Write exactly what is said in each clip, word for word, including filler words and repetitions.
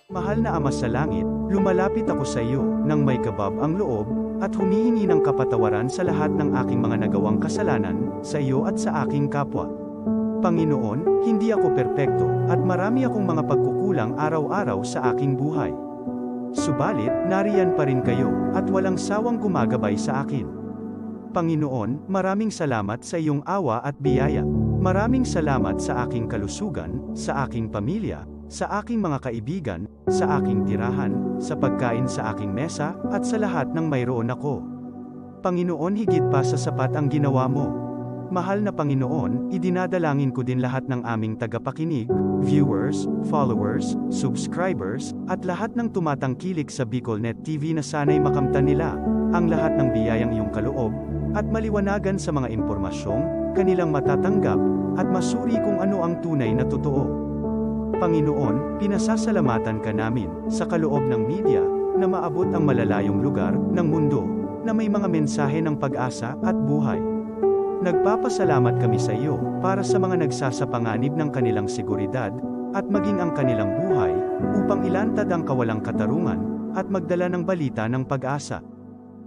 Mahal na Ama sa Langit, lumalapit ako sa iyo nang may kabab ang loob at humihingi ng kapatawaran sa lahat ng aking mga nagawang kasalanan sa iyo at sa aking kapwa. Panginoon, hindi ako perpekto at marami akong mga pagkukulang araw-araw sa aking buhay. Subalit, nariyan pa rin kayo at walang sawang gumagabay sa akin. Panginoon, maraming salamat sa iyong awa at biyaya. Maraming salamat sa aking kalusugan, sa aking pamilya, sa aking mga kaibigan, sa aking tirahan, sa pagkain sa aking mesa, at sa lahat ng mayroon ako. Panginoon, higit pa sa sapat ang ginawa mo. Mahal na Panginoon, idinadalangin ko din lahat ng aming tagapakinig, viewers, followers, subscribers, at lahat ng tumatangkilik sa BicolNet T V na sana'y makamtan nila ang lahat ng biyayang iyong kaloob at maliwanagan sa mga impormasyong kanilang matatanggap at masuri kung ano ang tunay na totoo. Panginoon, pinasasalamatan ka namin sa kaloob ng media na maabot ang malalayong lugar ng mundo na may mga mensahe ng pag-asa at buhay. Nagpapasalamat kami sa iyo para sa mga nagsasapanganib ng kanilang seguridad at maging ang kanilang buhay upang ilantad ang kawalang katarungan at magdala ng balita ng pag-asa.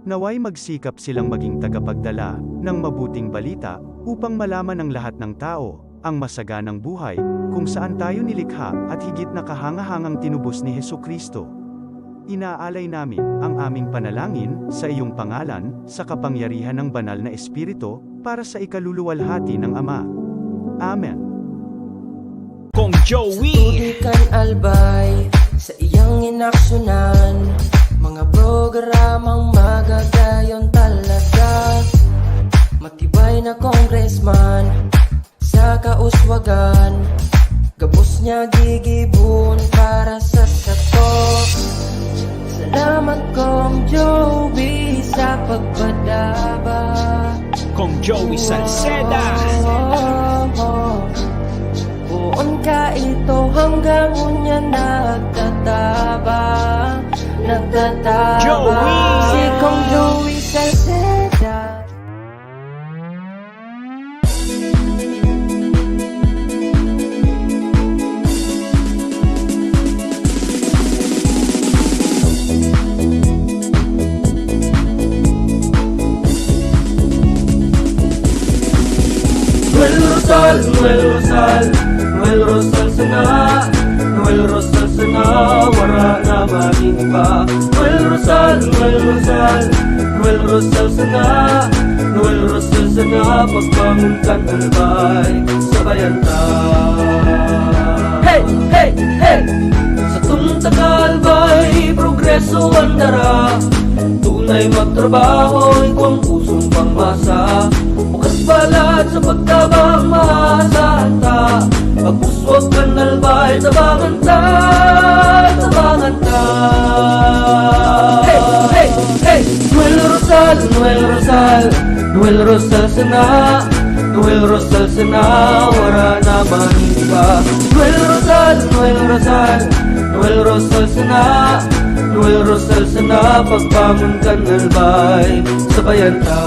Naway magsikap silang maging tagapagdala ng mabuting balita upang malaman ng lahat ng tao ang masaganang buhay kung saan tayo nilikha at higit na kahangahangang tinubos ni Jesu-Cristo. Inaalay namin ang aming panalangin sa iyong pangalan, sa kapangyarihan ng Banal na Espiritu, para sa ikaluluwalhati ng Ama. Amen. Kong Joey. Tubig kan Albay, sa iyang inaksyonan, mga programang magagayon talaga. Matibay na congressman, sa kauswagan, gabos niya gigibon para sa sato. Salamat, Kong Joey, sa pagpadaba. Kong Joey Salceda. Poon ka ito hanggang unya nagtatabang, nagtatabang. Joey! Si Kong Joey Salceda. Noel Rosal, Noel Rosal, Noel Rosal sana, Noel Rosal sana, wara na magin pa. Noel Rosal, Noel Rosal, Noel Rosal sana, Noel Rosal sana, pagbangon kan Albay, sabayan ta. Hey, hey, hey! Sa Tunta ka Albay, progreso ang dara. Tunay magtrabaho, igwang pusong pangmasa. Bukas balat sa pagtabang, maasahan ta. Pag-uswag kan Albay, tabangan ta, tabangan ta. Hey, hey, hey! Noel Rosal, Noel Rosal, Noel Rosal sana, Noel Rosal sana, wara na man iba. Noel Rosal, Noel Rosal, Noel Rosal sana, Noel Rosal sana, pagbangon kan Albay, sabayan ta.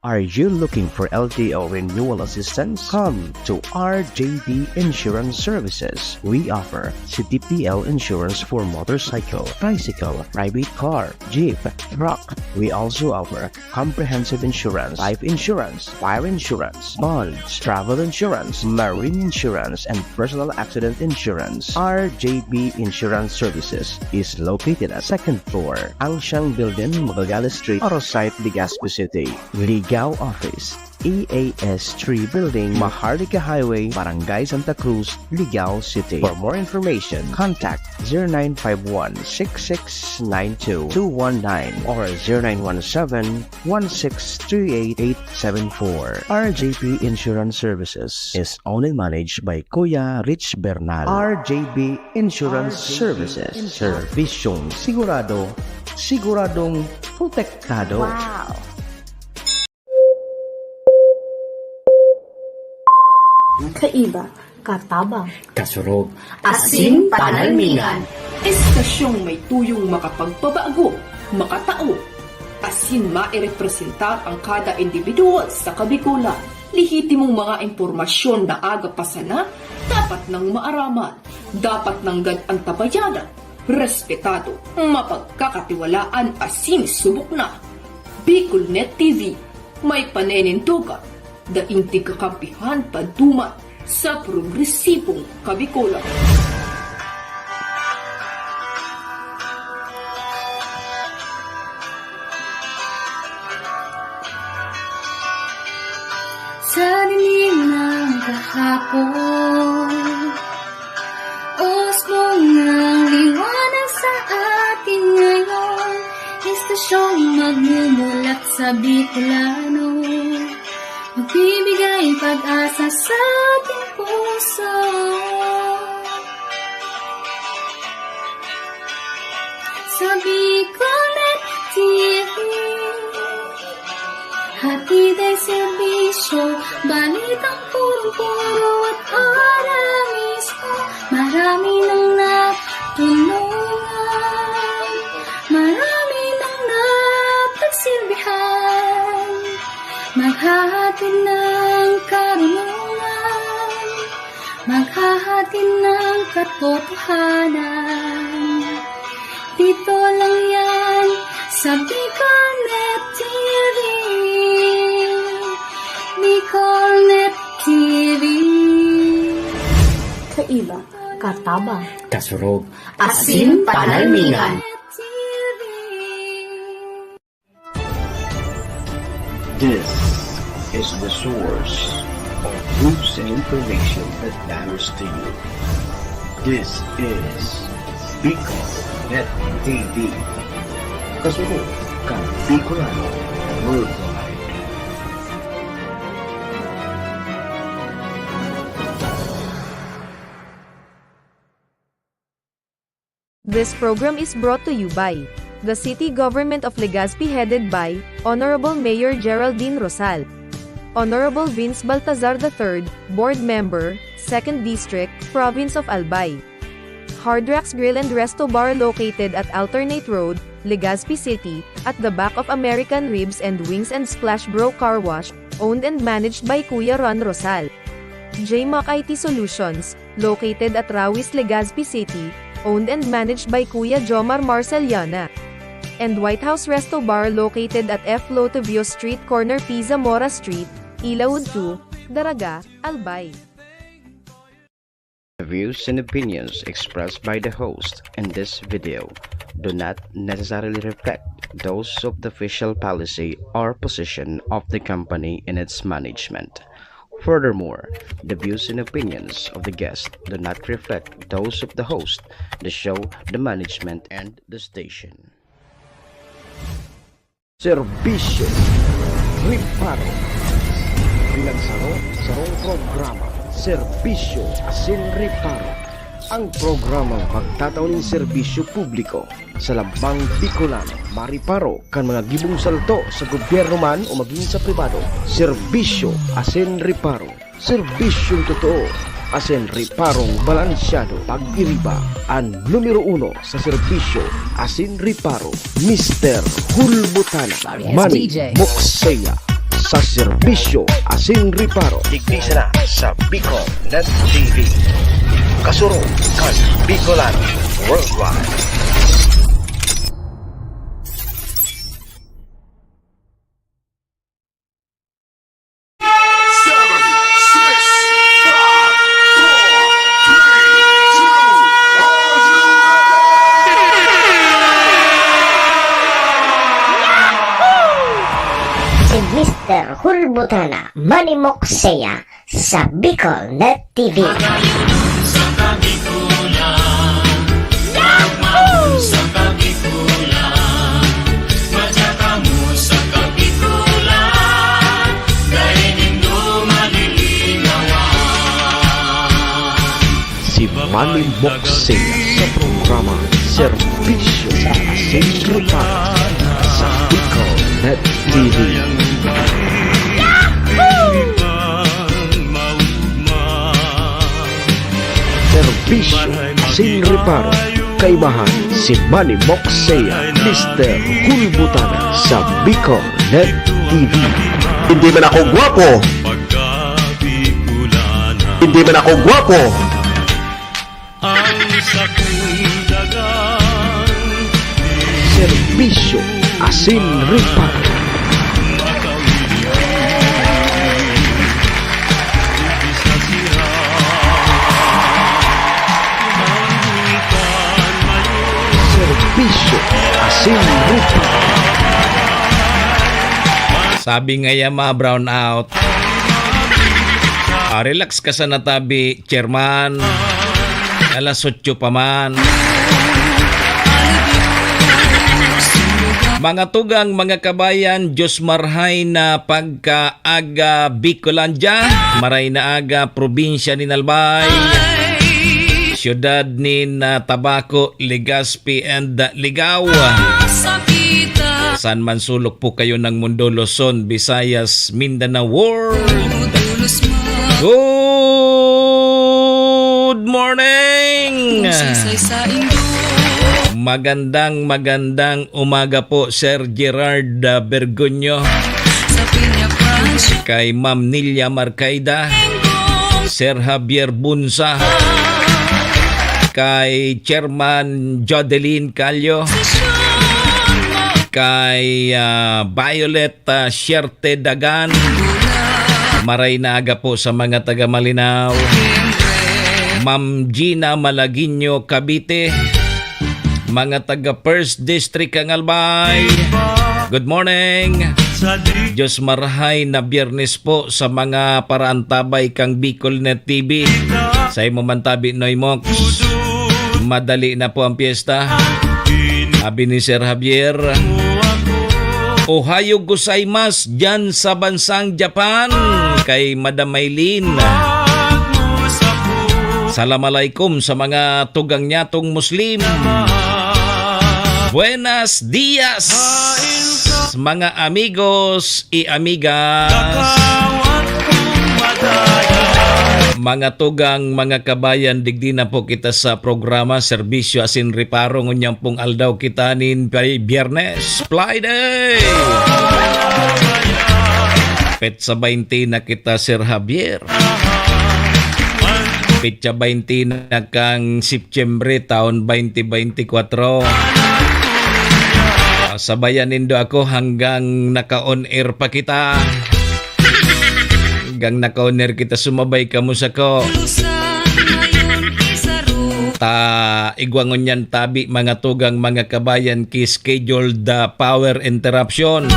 Are you looking for L T O renewal assistance? Come to R J B Insurance Services. We offer C T P L insurance for motorcycle, tricycle, private car, jeep, truck. We also offer comprehensive insurance, life insurance, fire insurance, bonds, travel insurance, marine insurance, and personal accident insurance. R J B Insurance Services is located at second floor, Angsiang Building, Magallanes Street, Arosite, Legazpi City. Ligao Office, E A S three Building, Maharlika Highway, Barangay Santa Cruz, Ligao City. For more information, contact zero nine five one, six six nine two, two one nine or zero nine one seven, one six three eight, eight seven four. R J P Insurance Services is owned and managed by Kuya Rich Bernal. R J P Insurance Services. Servisyong sigurado, siguradong protektado. Wow! Kaiba, katabang, kasurog, asin panalmingan. Estasyong may tuyong makapagpabago, makatao, asin mairepresentar ang kada individual sa Kabikolan. Lehitimong mga impormasyon na aga pa sana, Dapat nang maaraman, dapat nanggad antabayanan, respetado, mapagkakatiwalaan asin subok na. BicolNet T V, may paninindogan, daing tigkakampihan paduman sa progresibong Kabikolan. Sa dilim ng kahapon, usbong ng liwanag sa atin ngayon, estasyong magmumulat sa Bicolano, magbibigay pag-asa sa ating puso. Sa BicolNet T V, hatid ay serbisyo, balitang purong-puro at ora mismo. Marami nang natulungan, marami nang napagsilbihan. Maghahatid ng karunungan, maghahatid ng katotohanan. Dito lang yan sa BicolNet T V. BicolNet T V. Kaiba, katabang, kasurog, asin panalmingan. This is the source of news and information that matters to you. This is BicolNet T V. Kasunod kan Bicolano Worldwide. This program is brought to you by the City Government of Legazpi, headed by Honorable Mayor Geraldine Rosal, Honorable Vince Baltazar the third, Board Member, Second District, Province of Albay. Hard Rocks Grill and Resto Bar, located at Alternate Road, Legazpi City, at the back of American Ribs and Wings and Splash Bro Car Wash, owned and managed by Kuya Ron Rosal. J Mac I T Solutions, located at Rawis, Legazpi City, owned and managed by Kuya Jomar Marceliana. And White House Resto Bar, located at F Lotivio Street, corner P Zamora Street, Ilaud two, Daraga, Albay. The views and opinions expressed by the host in this video do not necessarily reflect those of the official policy or position of the company and its management. Furthermore, the views and opinions of the guest do not reflect those of the host, the show, the management, and the station. Serbisyo Reparo. Pinagsaro-sarong programa, Serbisyo asin Reparo. Ang programang magtatao nin serbisyo publiko sa lambang Bicolano, mariparo kan mga gibong salto sa gobyerno man o magin sa pribado. Serbisyo asin Reparo. Serbisyong totoo, asin reparong balansyado. Pag-iriba, an numero uno sa serbisyo asin reparo, Mister Hulbutana, Manny Mokseya, sa serbisyo asin reparo. Digdi sana sa Bicol Net T V. Kasurog kan Bicolano Worldwide. Seven, six, five, four, three, two, are you ready? Si Mister Hulbutana, Manny Mokseya, sa Bicol Net T V. Si Manny Mokseya sa programa Serbisyo sa Asin Reparo sa Bicol Net T V. Serbisyo asin reparo. Kaibahan si Manny Mokseya, Mister Hulbutana sa Bicol Net T V. Hindi man ako gwapo. Hindi man ako gwapo. Serbisyo asin reparo. Serbisyo asin reparo. Sabi nga ya, ma-brown out. Ah, relax ka sana tabi, chairman. Alas otso pa man. Mga tugang, mga kabayan, Diyos marhay na pagkaaga Bicolandia, maray na aga, probinsya nin Albay, siyudad nin, ah, Tabaco, Legazpi and, ah, Ligao. Saan man sulok po kayo ng mundo, Luzon, Visayas, Mindanao World. Good morning! Magandang, magandang umaga po, Sir Gerard, ah, Bergonyo. Kay Ma'am Nilia Marcaida, Sir Javier Bunsa, kay Chairman Jodeline Callo, kay, ah, Violet, ah, Sierte Dagan. Maray na aga po sa mga taga Malinao. Ma'am Gina Malaguinho, Cavite. Mga taga First District, Kang Albay. Good morning. Diyos marhay na Biyernes po sa mga paraantabay kang Bicol Net T V. Sa imo man tabi, Noy Mox. Madali na po ang piyesta. Abi ni Sir Javier. Ohayo gozaimasu dyan sa bansang Japan, kay Madam Maylin. Salam alaikum sa mga tugang nyatong Muslim. Buenas dias, mga amigos y amigas. Mga tugang, mga kabayan, digdi na po kita sa programa, Serbisyo asin Reparo. Ngunyan pong aldaw kita nin Bi-, Biyernes, Friday. Petsa baynte na kita, Sir Javier. Petsa baynte na kang Septyembre, taon baynte baynte kwatro. Ah, sabayan nindo ako hanggang naka-on air pa kita. Hanggang naka-on air kita, sumabay kamo sako. Ta igwa ngunyan tabi, mga tugang, mga kabayan, ki scheduled, ah, power interruption.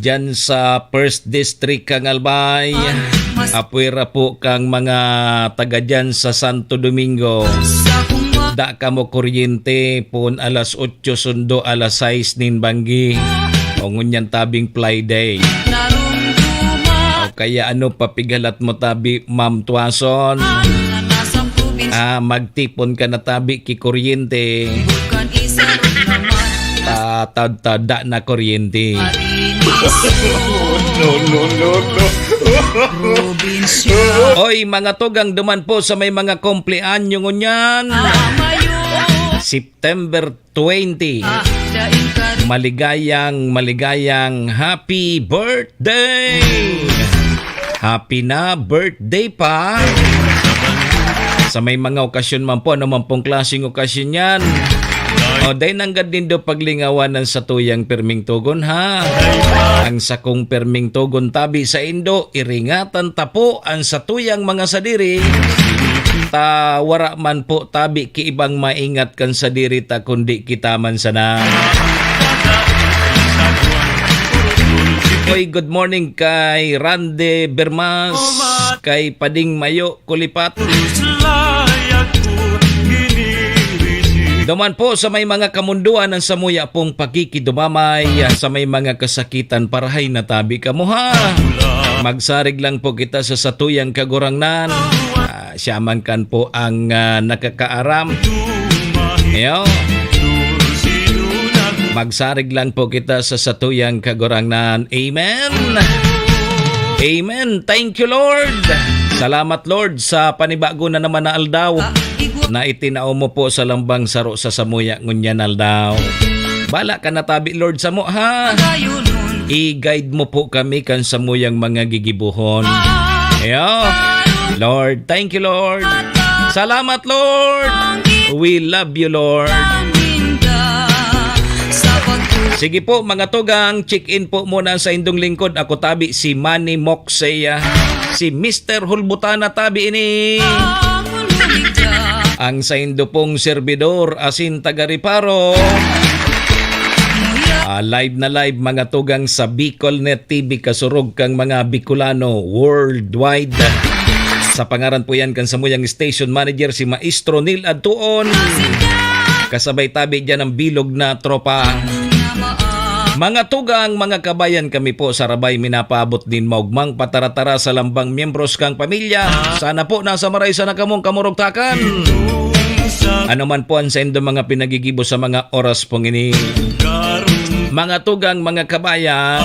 Diyan sa First District, Kang Albay, apwera po kang mga taga diyan sa Santo Domingo. Da kamo kuryente, poon alas otso sundo alas sais nin banggi. O ngunyan tabing Friday. O kaya ano, papigalat mo tabi, Ma'am Tuason? Ah, magtipon ka na tabi ki kuryente. Ah, tad-, tada na kuryente. No, no, no, no. Oy, mga tugang, duman po sa may mga kumpleanyo ngunyan. September twenty. Maligayang, maligayang happy birthday! Happy na birthday pa! Sa may mga okasyon man po, ano man pong klaseng okasyon yan. O, dai nanggad nindo paglingawan ang satuyang pirming togon, ha? Ang sakong pirming togon tabi saindo, iringatan ta po ang satuyang mga sadiri. Ta wara man po tabi ki ibang maingat kan sadiri ta, kundi kita man sana. Oy, good morning kay Rande Bermas, kay Pading Mayo Kulipat. Duman po sa may mga kamundoan ang samuya pong pakikidumamay, sa may mga kasakitan, parahay na tabi kamo, ha. Magsarig lang po kita sa satuyang Kagurangnan. Ah, siya man kan po ang, ah, nakakaaram. Iyo. Magsarig lang po kita sa satuyang Kagurangnan. Amen. Amen. Thank you, Lord. Salamat, Lord, sa panibago na naman na aldaw na itinao mo po sa lambang saro sa samuya ngunyan aldaw. Bala ka na tabi, Lord, samo, ha? I-guide mo po kami kan samuyang mga gigibohon. Iyo. Lord, thank you, Lord. Salamat, Lord. We love you, Lord. Sige po, mga tugang, check-in po muna sa indong lingkod. Ako tabi, si Manny Moxey, ah, si Mister Hulbutana tabi ini. Ang saindo pong serbidor, asin taga-reparo. Ah, live na live, mga tugang, sa Bicol Net T V, kasurog kang mga Bicolano worldwide. Sa pangaran po yan kan samuyang station manager, si Maestro Neil Adtuon. Kasabay tabi dyan ang bilog na tropa. Mga tugang, mga kabayan, kami po sa Rabay minapaabot nin maugmang pataratara sa lambang miyembros kang pamilya. Sana po nasa maray sana kamong kamurugtakan. Ano man po ang saindo mga pinagigibo sa mga oras pong ini. Mga tugang, mga kabayan,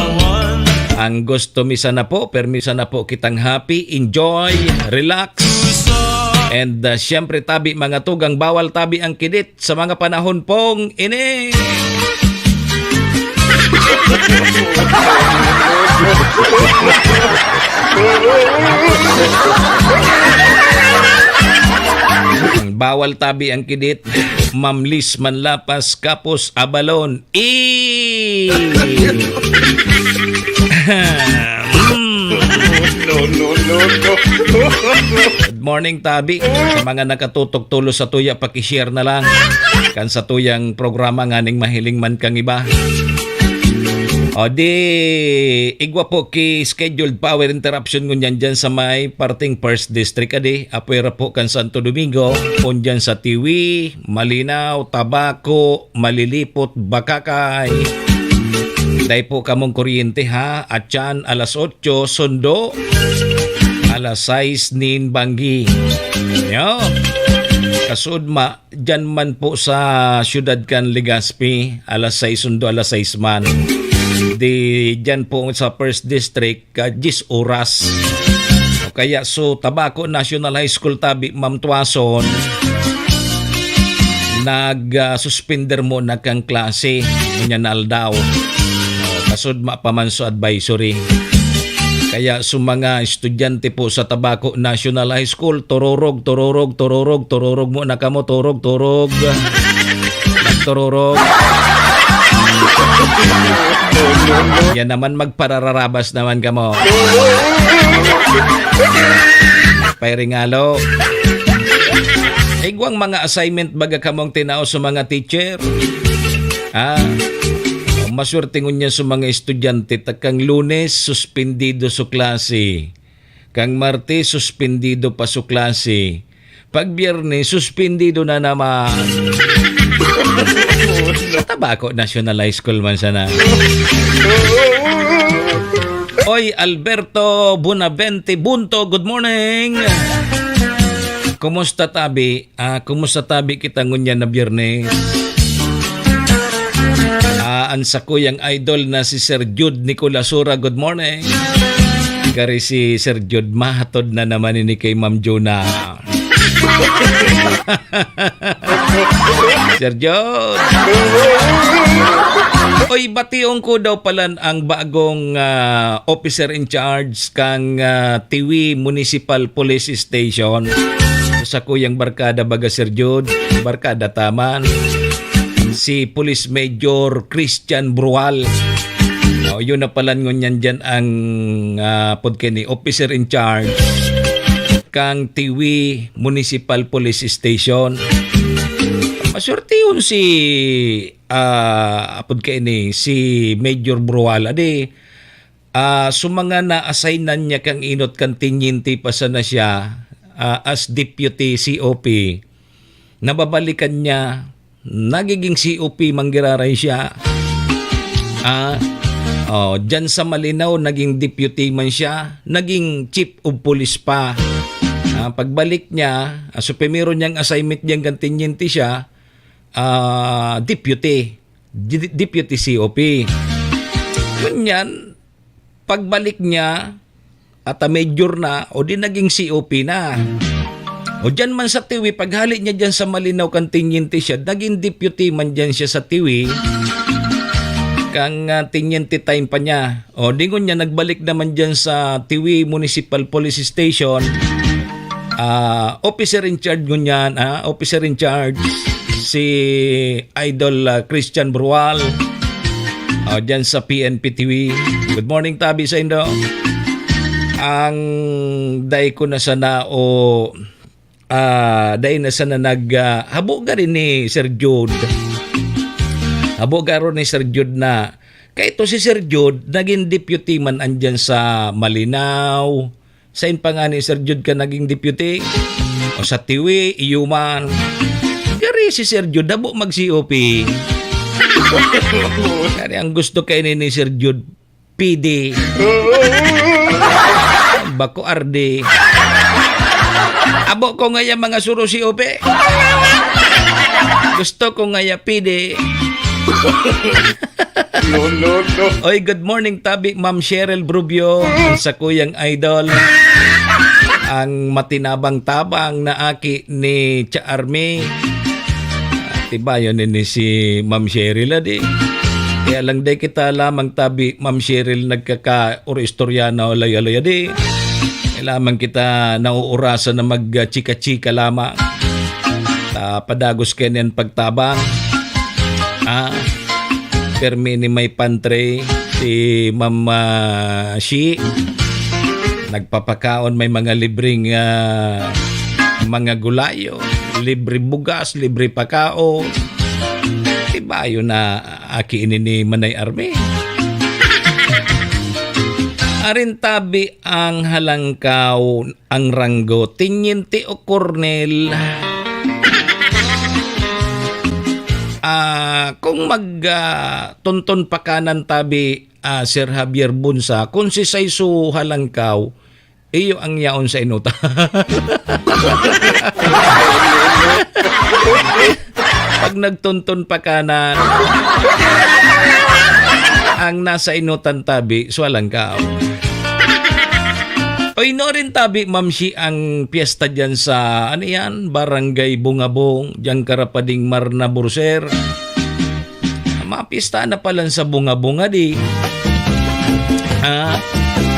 ang gusto mi sana po, permi sana po kitang happy, enjoy, relax. And, uh, siyempre, tabi, mga tugang, bawal tabi ang kidit sa mga panahon pong ini. Bawal tabi ang kidit, mamlis, manlapas, kapos, abalon. E! No, no, no, no. Good morning, tabi. Sa mga nakatutok tulos sa tuya, paki-share na lang kan sa tuyang programa nganing mahiling man kang iba. O di, igwa po ki scheduled power interruption ngunyan dyan sa may parting First District, adi, apwera po kan Santo Domingo, on dyan sa Tiwi, Malinaw, Tabaco, Malilipot, Bacacay. Dai po kamong kuryente, ha? Atyan, alas otso, sundo, alas sais nin banggi. Yo. Kasud ma, dyan man po sa siyudad kan Legazpi, alas sais sundo, alas sais man. Di dyan po sa First District, ka diyes oras. O kaya, so, Tabaco National High School tabi, Ma'am Tuason, nag, ah, suspender muna kan klase ngunyan na aldaw. O, kasud ma pa man so advisory. Kaya, so, mga estudyante po sa Tabaco National High School, tururog, tururog, tururog, tururog muna kamo, turog, turog. Tururog. Yan naman, magparararabas naman kamo. Pairingalo. Igwang mga assignment baga kamong tinao sa mga teacher? Ah, maswerte ngunyan sa mga estudyante, ta kang Lunes, suspendido sa klase. Kang Martes, suspendido pa sa klase. Pag Biyernes, suspendido na naman. Sa Tabaco National High School man sana. Oy, Alberto Bonavente Bunto, good morning. Kumusta, tabi? Ah, kumusta, tabi, kita ngunyan na Biyernes? Ah, ang sakuyang idol na si Sir Jude Nicolasura, good morning. Kari si Sir Jude, mahatod na naman ini kay Ma'am Juna. Sir Jude. Oy, bation ko daw palan ang bagong, ah, officer in charge kang, ah, Tiwi Municipal Police Station. Sa kuyang barkada baga, Sir Jude, barkada taman. Si Police Major Christian Brual. Oh, yun na palan ngunyan dyan ang, ah, pod kini, officer in charge kang Tiwi Municipal Police Station. Maswertehon si, ah, apod kaini, si Major Brual. Adi, ah, so mga na-assignan niya kang inot kan tenyente pa sana siya, ah, as deputy C O P, nababalikan niya, nagiging C O P man giraray siya. Ah, oh, dyan sa Malinaw, naging deputy man siya, naging chief of police pa. Ah, pagbalik niya, ah, so primero niyang assignment diyan kan tenyente siya, ah, deputy. Di-, deputy C O P. Ngunyan, pagbalik niya, at, ah, major na, o di naging C O P na. O diyan man sa Tiwi, paghali niya diyan sa Malinaw kan tenyente siya, naging deputy man diyan siya sa Tiwi, kang, ah, tenyente time pa niya. O di ngunyan, nagbalik naman diyan sa Tiwi Municipal Police Station, ah, officer in charge ngunyan, ah, officer in charge, si Idol, ah, Christian Brual, oh, dyan sa P N P T V. Good morning, tabi sa indo. Ang dai ko na sana o, ah, dai na sana nag, ah, habo gari ni Sir Jude. Habo garo ni Sir Jude na, kaya ito si Sir Jude, naging deputy man andyan sa Malinao. Sain pa nga ni Sir Jude ka naging deputy? O sa Tiwi, iyo man. Gari si Sir Jude, habo mag-C O P. Gari ang gusto kaini ni Sir Jude, P D. Bako R D. Abo ko ngaya mga suro C O P. Gusto ko ngaya P D. No, no, no. Oy, good morning, tabi, Ma'am Cheryl Brubio, ang sakuyang idol, ang matinabang-tabang na aki ni Cha Army. Tibayon ini si Ma'am Cheryl, adi. Kaya lang, dai kita lamang tabi, Ma'am Cheryl, nagkaka-, or istorya na alay-alay, adi. Kaya lamang kita nauurasan na mag-chika-chika lamang. Ta padagos kaiyan pagtabang. Ah, permi ni may pantry si Ma'am, ah, Shi. Nagpapakaon, may mga libreng, ah, mga gulayo, libre bugas, libre pakaon. Tibayon na aki ini ni Manay Army. Arin tabi ang halangkaw, ang ranggo, tinyente o kornel. Ah, kung mag, ah, tonton pakanan tabi, ah, Sir Javier Bunsa, kung si Saiso halangkaw, iyo ang yaon sa inutan. Pag nagtonton pakanan, ang nasa inutan tabi, swalangkaw. Oy, no rin tabi, Ma'am Shi, ang piyesta diyan sa, ano yan, Barangay Bungabong, diyan Karapading Marna, Burser. Mapista na palan sa bunga-bunga di. Ah,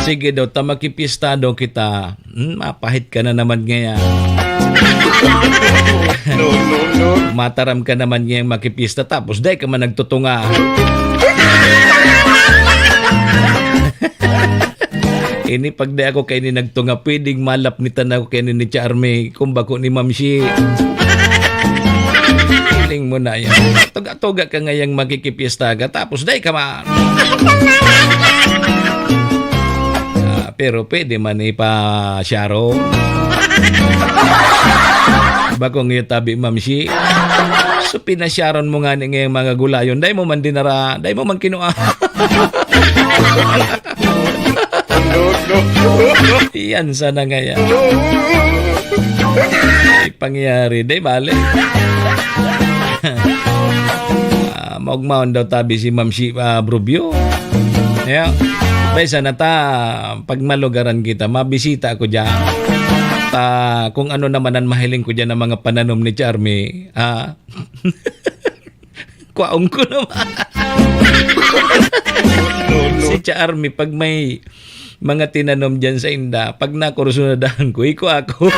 sige daw, ta makipista daw kita. Hmm, mapahit ka na naman ngayon. No, no, no. Mataram ka naman ngayang makipista, tapos dai ka man nagtutunga. Ini pag di ako kaini nagtunga, pwedeng malapnitan ako kaini ni Charmy, kung bako ni Ma'am Shi. Feeling mo na yan. Tuga-tuga ka ngayang makikipyesta ka, tapos dai ka man. Ah, pero pwede man ipa-sharon. Bako ngayon tabi, Ma'am Shi. So, pinasharon mo nga ni ngayang mga gulayon. Dai mo man dinara, dai mo man kinua. Yan sana ngaya. Ay, pangyari. Di bale. Ah, maugmaon daw tabi si Ma'am Shi-, ah, Brubio. Yeah. Bay, sana ta, pag malugaran kita, mabisita ako dyan. Ta, kung ano naman ang mahiling ko dyan ng mga pananom ni Charmy, ah, kwaon ko naman. Si Charmy, pag may mga tinanom dyan sa inda, pag nakursunadahan ko, iko ako.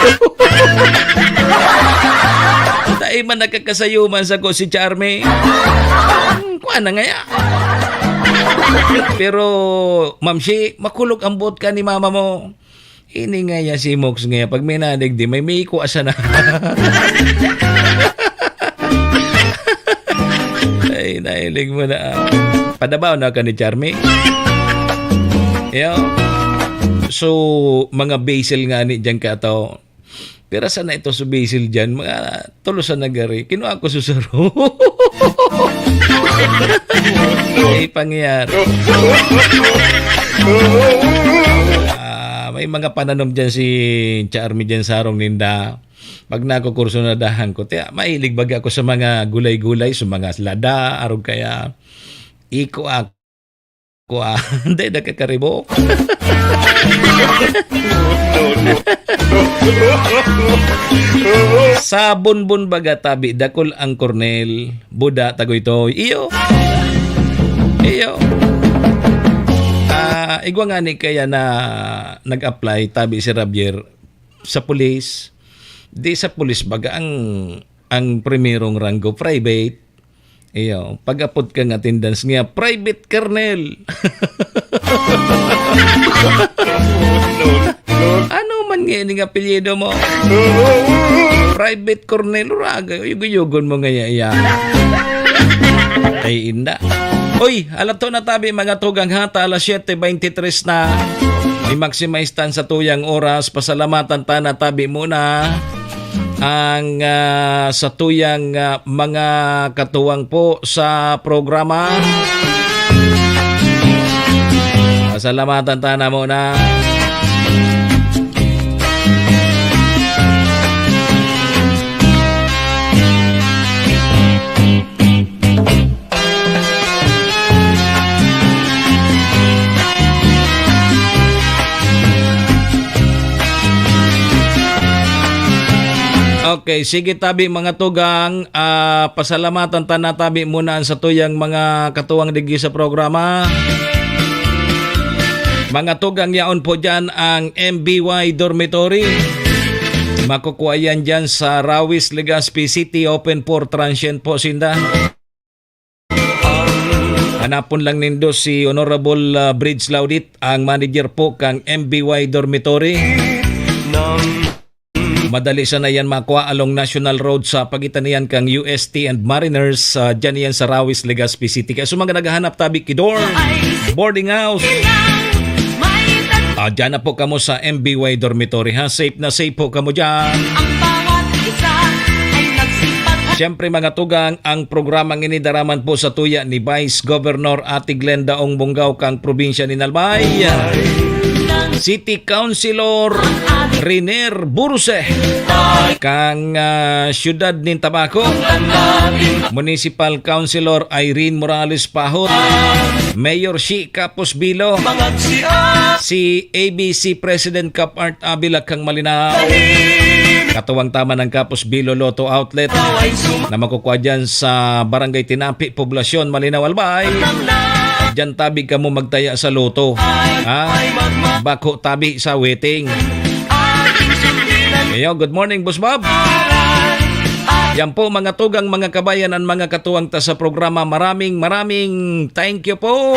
Dai man nakakasayuman sa ko si Charmy. Hmm, kuha na ngaya. Pero, Ma'am Shi, makulog ang buot ka ni mama mo. Ini ngaya si Mox ngaya, pag may nadigdi, may, may kuasa na. Ay, nahiling mo na, ah. Padabaw na ka ni Charmy. Yo. So, mga basil nga ni dyan ka to. Pero sana ito sa basil dyan, mga tulo sa nagari. Kinuha ko sa saro. Ay, pangyayari. Ah, may mga pananom dyan si Charmy dyan sa harong ninda. Pag nakukursunadahan ko, tiya, mahilig baga ako sa mga gulay-gulay, sa mga lada, arog kaya iko ako, ah, hindi nakakaribo. Sa bunbun baga tabi, dakul ang kornel, buda, tagoy to. Iyo. Iyo. Ah, igwa nga ni kaya na nag-apply, tabi si Rabier, sa pulis, di sa pulis baga ang, ang primerong ranggo, private. Iyo, pag-apod kan attendance niya, "Private Colonel." Ano man nga ining apelyido mo? Private Colonel, uraga, yugo-yugon mo nga iya, iya. Ay, inda. Uy, alato na tabi, mga tugang, ha, ta alas siyete veintitrés na. I-maximize tan sa tuyang oras. Pasalamatan ta na tabi muna ang, ah, sa tuyang, ah, mga katuwang po sa programa. Pasalamatan ta na muna. Okay, sige tabi, mga tugang. Ah, pasalamatan ta na tabi muna ang satuyang mga katuwang digdi sa programa. Mga tugang, yaon po dyan ang M B Y Dormitory. Makukuha yan dyan sa Rawis, Legazpi City. Open for transient po sinda. Hanapon lang nindo si Honorable, ah, Bridge Laudit, ang manager po kang M B Y Dormitory. Madali sana yan makuha along National Road sa pagitan niyan kang U S T and Mariners, ah, dyan yan sa Rawis, Legazpi City. Kaya sa mga naghahanap tabi ki dorm, boarding house, ah, dyan na po kamo sa M B Y Dormitory, ha? Safe na safe po kamo dyan. Ang bawat isa ay nagsipag. Siyempre, mga tugang, ang programang ini daraman po sa tuya ni Vice Governor Ate Glenda Ong Bonggaw kang probinsya ni Albay, City Councilor Riner Burse, kang, ah, siyudad nin Tabaco, Municipal Councilor Irene Morales Pahot, Mayor Shi Capos Bilo, si A B C President Cap Art Avila kang Malinao, katuwang taman ng Capos Bilo Lotto Outlet na makukuha dyan sa Barangay Tinapi, Poblacion, Malinao, Albay. Diyan tabi kamo magtaya sa loto. Ha? Bako tabi sa waiting. Ayo, good morning, Boss Bob. Yan po, mga tugang, mga kabayan, ang mga katuwang ta sa programa. Maraming, maraming thank you po.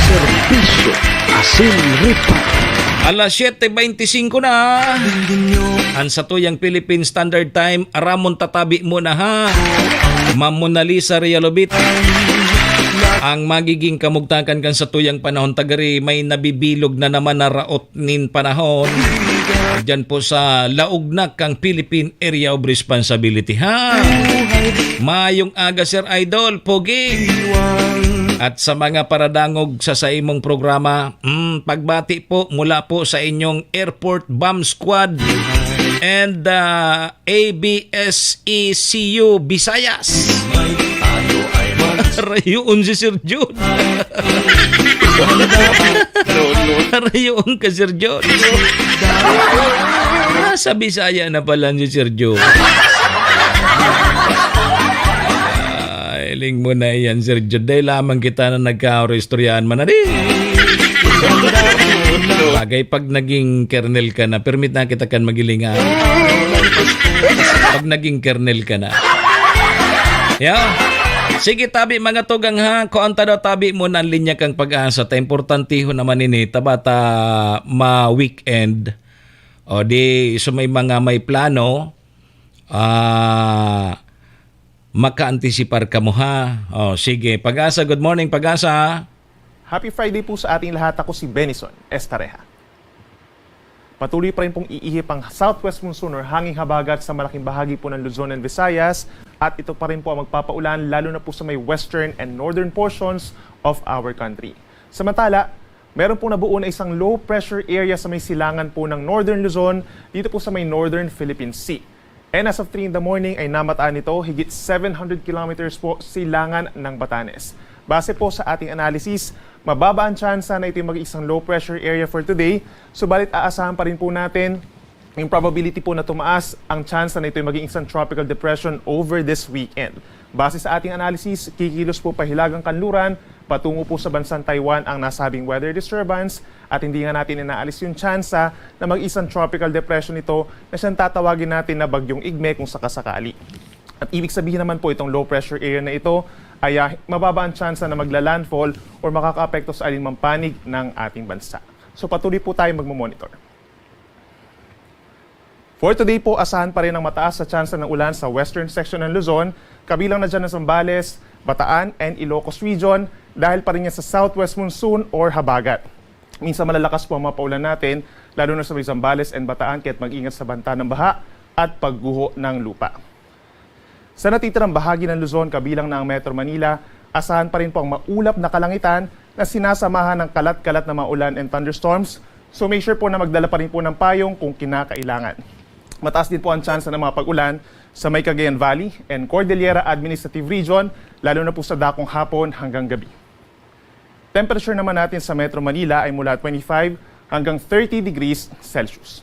Serbisyo asin repair. Alas siyete beintisinko na. Ang satuyang Philippine Standard Time, aramon tatabi muna, ha. Ma'am Mona Lisa Realobit. Ang magiging kamugtakan kan satuyang panahon, tagari may nabibilog na naman na raot nin panahon. Diyan po sa laog na kang Philippine Area of Responsibility, ha? Mayong aga, Sir Idol, Pogi. At sa mga paradangog sa, sa imong programa, mm, pagbati po mula po sa inyong Airport Bomb Squad and, ah, A B S E C U Visayas. Rayoon si Sir Jun. Rayoon ka, Sir Jun. Nasa Bisaya na pala si Sir Jun. Ay, ling mo na iyan, Sir Jun. Dahil lamang kita na nagkaoro-istoryahan man na di. Bagay, pag naging kernel ka na, permit na kita kan magilingan. Pag naging kernel ka na. Yeah. Sige, tabi, mga tugang, ha. Kung ang tadaw, tabi mo na ang linya kang pag-asa, ta importantehon naman ini, ta bata ma-weekend. O di, so may mga may plano, ah, makaantisipar kamo, ha. O, sige. Pag-asa, good morning, Pag-asa. Happy Friday po sa ating lahat. Ako si Benison Estareja. Patuloy pa rin pong iihip ang southwest monsoon or hanging habagat sa malaking bahagi po ng Luzon and Visayas, at ito pa rin po ang magpapaulan, lalo na po sa may western and northern portions of our country. Samantala, meron pong nabuo na isang low pressure area sa may silangan po ng Northern Luzon, dito po sa may Northern Philippine Sea. And as of three in the morning ay namataan nito higit seven hundred kilometers po silangan ng Batanes. Base po sa ating analysis, mababa ang tsansa na ito'y maging isang low pressure area for today, subalit aasahan pa rin po natin yung probability po na tumaas ang tsansa na ito'y maging isang tropical depression over this weekend. Base sa ating analysis, kikilos po pahilagang kanluran Patungo po sa bansang Taiwan ang nasabing weather disturbance at hindi nga natin inaalis yung tsansa na mag-isang tropical depression ito na siyang tatawagin natin na Bagyong Igme kung sakasakali. At ibig sabihin naman po itong low pressure area na ito ay ah, mababa ang tsansa na magla-landfall or makakaapekto sa alinmang panig ng ating bansa. So patuloy po tayo magmamonitor. For today po, asahan pa rin ang mataas na tsansa ng ulan sa western section ng Luzon, kabilang na dyan ang Zambales, Bataan, and Ilocos Region dahil pa rin yan sa southwest monsoon or habagat. Minsan malalakas po ang mga paulan natin, lalo na sa may Zambales and Bataan, kaya't mag-ingat sa banta ng baha at pagguho ng lupa. Sa natitirang bahagi ng Luzon, kabilang na ang Metro Manila, asahan pa rin po ang maulap na kalangitan na sinasamahan ng kalat-kalat na mga ulan and thunderstorms. So make sure po na magdala pa rin po ng payong kung kinakailangan. Mataas din po ang tsansa ng mga pag-ulan sa may Cagayan Valley and Cordillera Administrative Region, lalo na po sa dakong hapon hanggang gabi. Temperature naman natin sa Metro Manila ay mula twenty-five hanggang thirty degrees Celsius.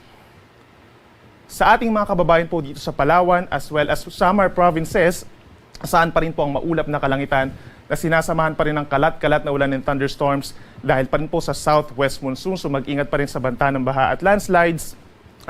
Sa ating mga kababayan po dito sa Palawan as well as Samar provinces, saan pa rin po ang maulap na kalangitan na sinasamahan pa rin ng kalat-kalat na ulan and thunderstorms dahil pa rin po sa southwest monsoon. So mag-ingat pa rin sa banta ng baha at landslides.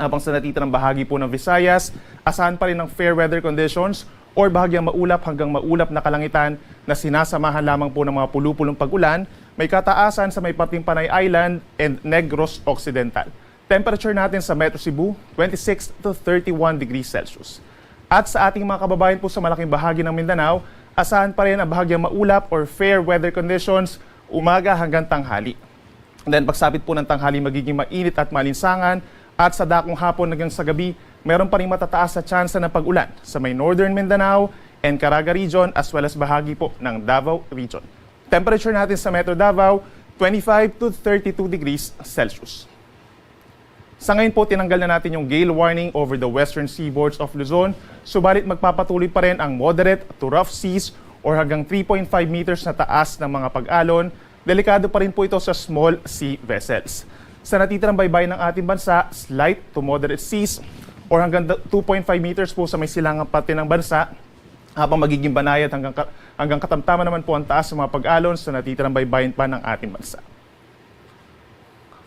Habang sa natitirang bahagi po ng Visayas, asahan pa rin ng fair weather conditions or bahagyang maulap hanggang maulap na kalangitan na sinasamahan lamang po ng mga pulupulong pag-ulan, may kataasan sa may parting Panay Island and Negros Occidental. Temperature natin sa Metro Cebu, twenty-six to thirty-one degrees Celsius. At sa ating mga kababayan po sa malaking bahagi ng Mindanao, asahan pa rin ang bahagyang maulap or fair weather conditions umaga hanggang tanghali. Then pagsapit po ng tanghali, magiging mainit at malinsangan, at sa dakong hapon hanggang sa gabi, meron pa rin matataas na tsansa ng pag-ulan sa may Northern Mindanao and Caraga Region as well as bahagi po ng Davao Region. Temperature natin sa Metro Davao, twenty-five to thirty-two degrees Celsius. Sa ngayon po, tinanggal na natin yung gale warning over the western seaboards of Luzon, subalit magpapatuloy pa rin ang moderate to rough seas or hanggang three point five meters na taas ng mga pag-alon. Delikado pa rin po ito sa small sea vessels. Sa natitirang baybayin ng ating bansa, slight to moderate seas or hanggang two point five meters po sa may silangang parte ng bansa, habang magiging banayad hanggang, ka- hanggang katamtaman naman po ang taas ng mga pag-alon sa natitirang baybayin pa ng ating bansa.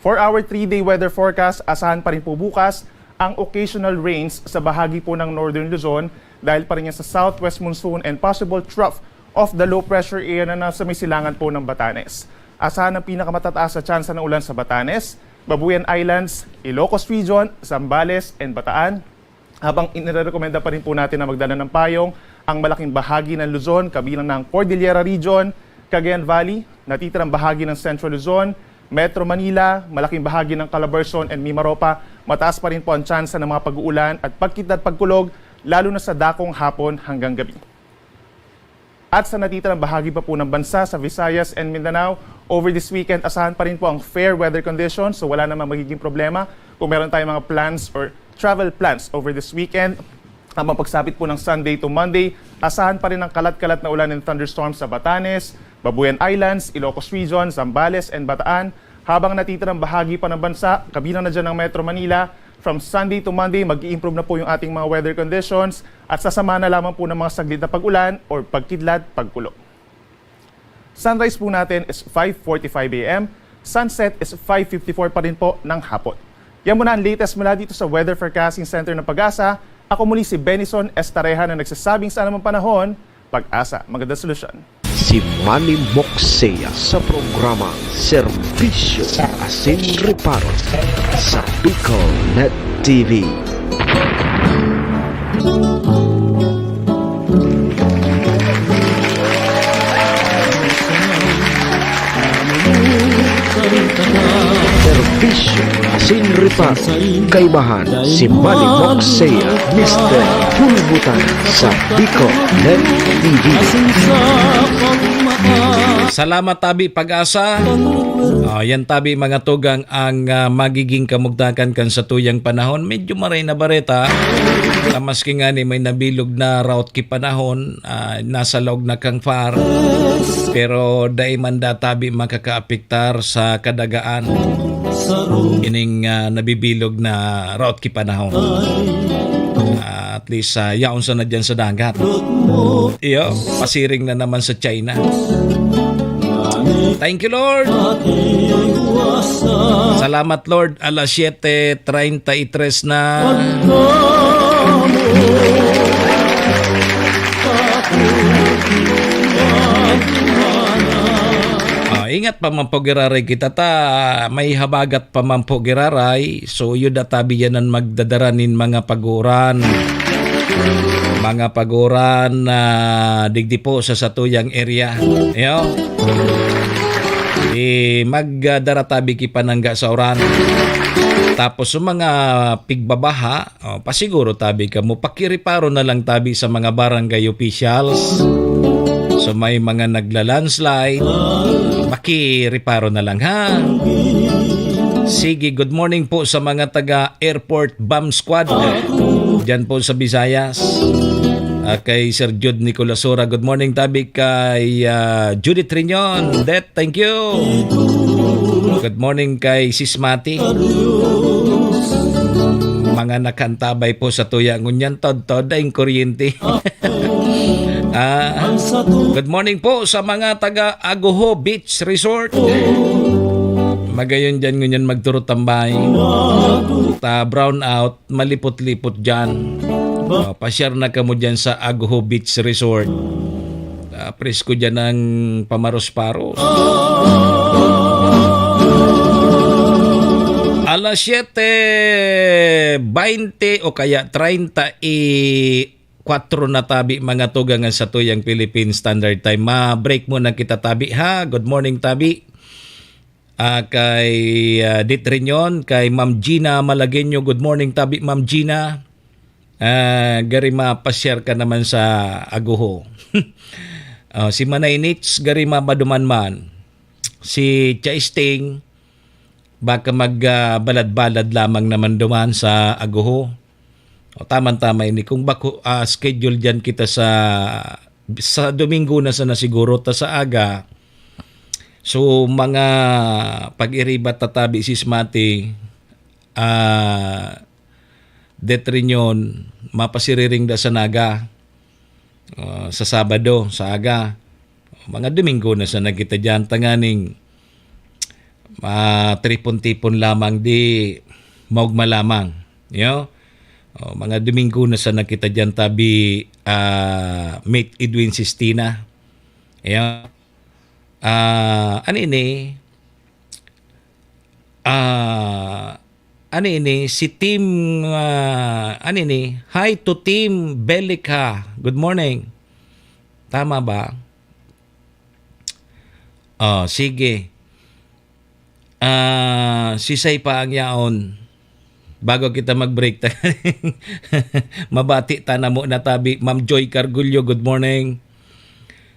For our three-day weather forecast, asahan pa rin po bukas ang occasional rains sa bahagi po ng Northern Luzon dahil pa rin yan sa southwest monsoon and possible trough of the low pressure area na nasa may silangan po ng Batanes. Asahan ang pinakamatataas na tsansa ng ulan sa Batanes, Babuyan Islands, Ilocos Region, Zambales, and Bataan. Habang inirerekomenda pa rin po natin na magdala ng payong ang malaking bahagi ng Luzon, kabilang na ang Cordillera Region, Cagayan Valley, natitirang bahagi ng Central Luzon, Metro Manila, malaking bahagi ng Calabarzon and Mimaropa, mataas pa rin po ang tsansa ng mga pag-uulan at pagkidlat pagkulog, lalo na sa dakong hapon hanggang gabi. At sa natitirang bahagi pa po ng bansa, sa Visayas and Mindanao, over this weekend, asahan pa rin po ang fair weather conditions. So wala namang magiging problema kung meron tayong mga plans or travel plans over this weekend. Habang pagsapit po ng Sunday to Monday, asahan pa rin ang kalat-kalat na ulan and thunderstorms sa Batanes, Babuyan Islands, Ilocos Region, Zambales, and Bataan. Habang natitirang bahagi pa ng bansa, kabilang na dyan ang Metro Manila, from Sunday to Monday, mag-i-improve na po yung ating mga weather conditions at sasamahan na lamang po ng mga saglit na pag-ulan or pagkidlat, pagkulog. Sunrise po natin is five forty-five a m. Sunset is five fifty-four pa rin po ng hapon. Yan muna ang latest mula dito sa Weather Forecasting Center ng Pag-asa. Ako muli si Benison Estareja na nagsasabing sa anumang panahon, Pag-asa, magandang solusyon. Si Manny Moksea sa programa Serbisyo Asin Reparo sa Bicol Net T V. Serbisyo asin reparo. Kaibahan si Manny Moksea, Mister Pulbutan sa Bicol Net T V. Salamat, tabi Pag-asa. Ah, yan tabi, mga tugang, ang, ah, magiging kamugtakan kan satuyang panahon. Medyo maray na bareta. Ta maski ngani may nabilog na route ki panahon, ah, nasa laog na kang far, pero dai man da tabi makakaapektar sa kadagaan ining, ah, nabibilog na route ki panahon. Ah, at least, ah, yaon sana dyan sa dagat. Iyo, pasiring na naman sa China. Thank you, Lord. Salamat, Lord. Alas siyete treinta y tres na. Ah, ingat pa man po giraray kita ta, may habagat pa man po giraray. So, yun na tabi yan ang magdadara nin mga paguran. Mga paguran na digdi po sa satuyang area. Yo. Di magdara tabi ki panangga sa uran. Tapos, sa mga pigbabaha, oh, pasiguro tabi kamo, pakiriparo na lang tabi sa mga barangay officials. So, may mga nagla-landslide, makiriparo na lang, ha? Sige, good morning po sa mga taga Airport Bomb Squad. Diyan po sa Visayas. Ah, kay Sir Jude Nicolasura. Good morning, tabi kay, ah, Judith Riñon. Det, thank you. Good morning kay Sis Mati. Mga nakantabay po sa tuya ngunyan, tod-tod, daing kuryente. Ah, good morning po sa mga taga Aguho Beach Resort. Magayon dyan ngunyan magturutambay. Ta brown out, malipot-lipot dyan. Oh, pasyar na kamo dyan sa Aguho Beach Resort. Ah, presko dyan ang pamaros-paros. Alas siyete baynte o kaya treinta y kwatro na tabi, mga tugang, ang satuyang Philippine Standard Time. Ma-break muna kita, tabi, ha? Good morning, tabi. Ah, kay, ah, Dit Reunion, kay Ma'am Gina Malagueño. Good morning, tabi, Ma'am Gina. Ah, gari mapasyar ka naman sa Aguho. Ah, si Manay Nits, gari mapaduman man. Si Chaisting, baka mag, ah, balad-balad lamang naman duman sa Aguho. O, tamang-tama ini. Kung bako, ah, schedule diyan kita sa, sa Domingo na sana siguro, ta sa aga. So, mga pag-iribat tatabi si Smati, ah, Detrinyon, mapasiriring da sa Naga. Ah, sa Sabado, sa aga. Mga Domingo na sana kita diyan, tanganing matripon-tipon lamang, di maugma lamang. Yo? O, mga Domingo na sana kita diyan, tabi, ah, Mate Edwin Sistina. Yo? Ah, ano ini? Ah, ano ini? Si Team, ah, ano ini? Hi to Team Belica. Good morning. Tama ba? Oh, sige. Ah, sisay pa ang yaon? Bago kita mag-break, ta-, mabati ta na muna tabi. Ma'am Joy Cargullo, good morning.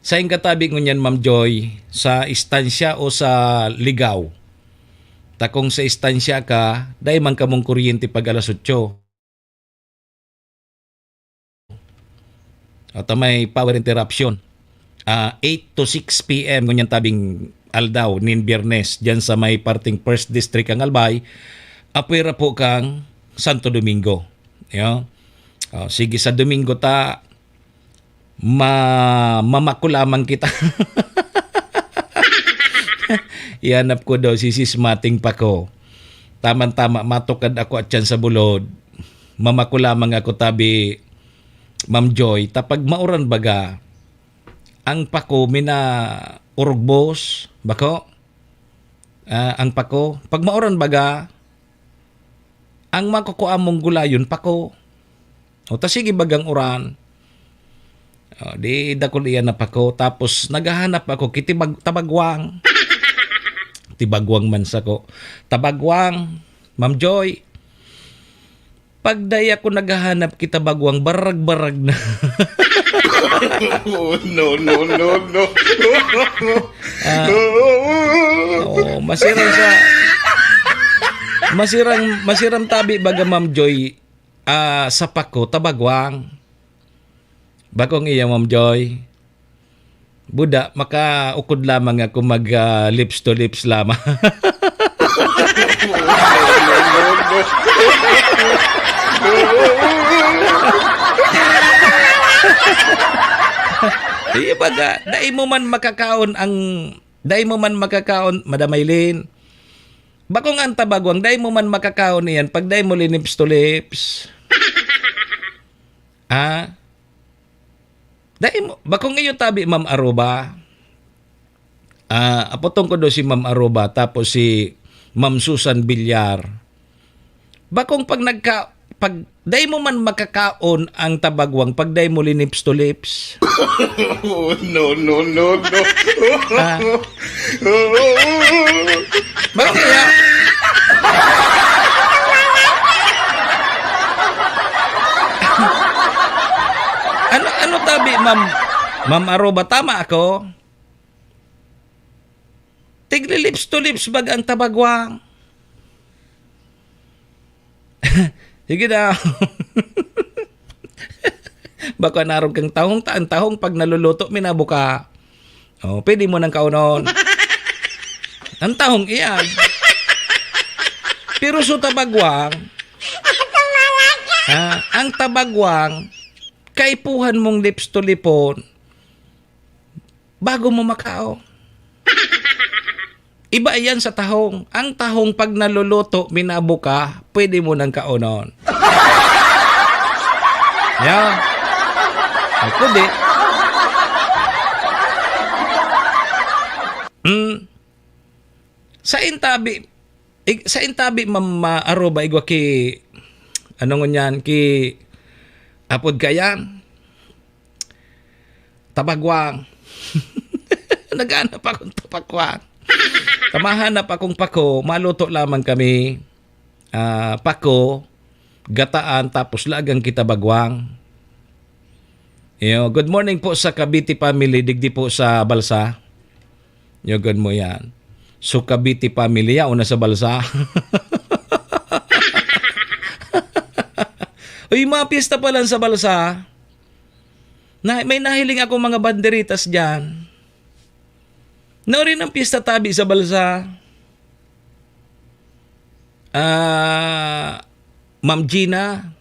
Sain ka tabi ngunyan, Ma'am Joy? Sa istansya o sa ligaw? Ta kung sa istansya ka, dai man kamong kuryente pag alas otso. At may power interruption. Ah, eight to six P M ngunyan tabing aldaw nin Biyernes, diyan sa may parting First District ang Albay, apwera po kang Santo Domingo. Yo? Oh, sige, sa Domingo ta, ma-, mamako lamang kita. Ihanap ko daw si Sis Mating Pako. Taman-tama, matukad ako at yan sa bulod. Mamako lamang ako tabi, Ma'am Joy, ta pag mauran baga, ang pako mina urugbos, bako? Ah, ang pako, pag mauran baga, ang makukua mong gulayon, pako. O, ta sige bagang uran. O, di dakul iyan na pako. Tapos, naghahanap ako, kitibag-, tabagwang. Tibagwang man sako. Tabagwang, Ma'am Joy. Pag dai ako naghahanap, kita bagwang barag-barag na. Oh, no, no, no, no. Ah, oo, masiram sa, masiram, masiram tabi baga, Ma'am Joy, ah, sa pako, tabagwang. Bakong iya, Ma'am Joy? Buda, makaukod lamang ako mag, ah, lips to lips lamang. Di ba ga, dai mo man makakaon ang Dai mo man makakaon, Madam Aileen. Bakong ang tabagwang, dai mo man makakaon iyan pag dai mo linips to lips. Ah? Dai mo, bakong iyo tabi, Ma'am Aruba. Ah, apotong ko daw si Ma'am Aruba, tapos si Ma'am Susan Villar. Bakong pag nagka-, pag dai mo man makakaon ang tabagwang, pag dai mo linips to lips. Oh, no, no, no, no. Ah. Bakit kaya? Ano, ano tabi, Ma'am, Ma'am Aruba? Tama ako? Tigli lips to lips bag ang tabagwang. Sige daw. Baka narog kang tahong, ta-, ang tahong pag naluluto, minabuka. Oh, pwede mo nang kaunon. Ang tahong iyan. Pero so tabagwang, ah, ang tabagwang, kaipuhan mong lips to lipon bago mo makao. Iba iyan sa tahong. Ang tahong pag naluluto, minabuka, pwede mo nang kaonon. Yan. Ay, kundi. Mm. Sa intabi, ig-, sa intabi, Ma'am, ah, Aruba, igwa ki, ano ngunyan, ki, apod kayan? Tabagwang. Naghanap akong tabagwang. Tamahanap akong pako, maluto lamang kami. Ah, pako, gataan, tapos lagang kita bagwang. Yo, good morning po sa Cavite family, digdi po sa Balsa. Yo, good mo yan. So, Cavite family, ya, una sa Balsa. Uy, mga piyesta pa lang sa Balsa. Na, may nahiling ako mga banderitas dyan. Naori ang piyesta tabi sa Balsa. Ah, Ma'am Gina.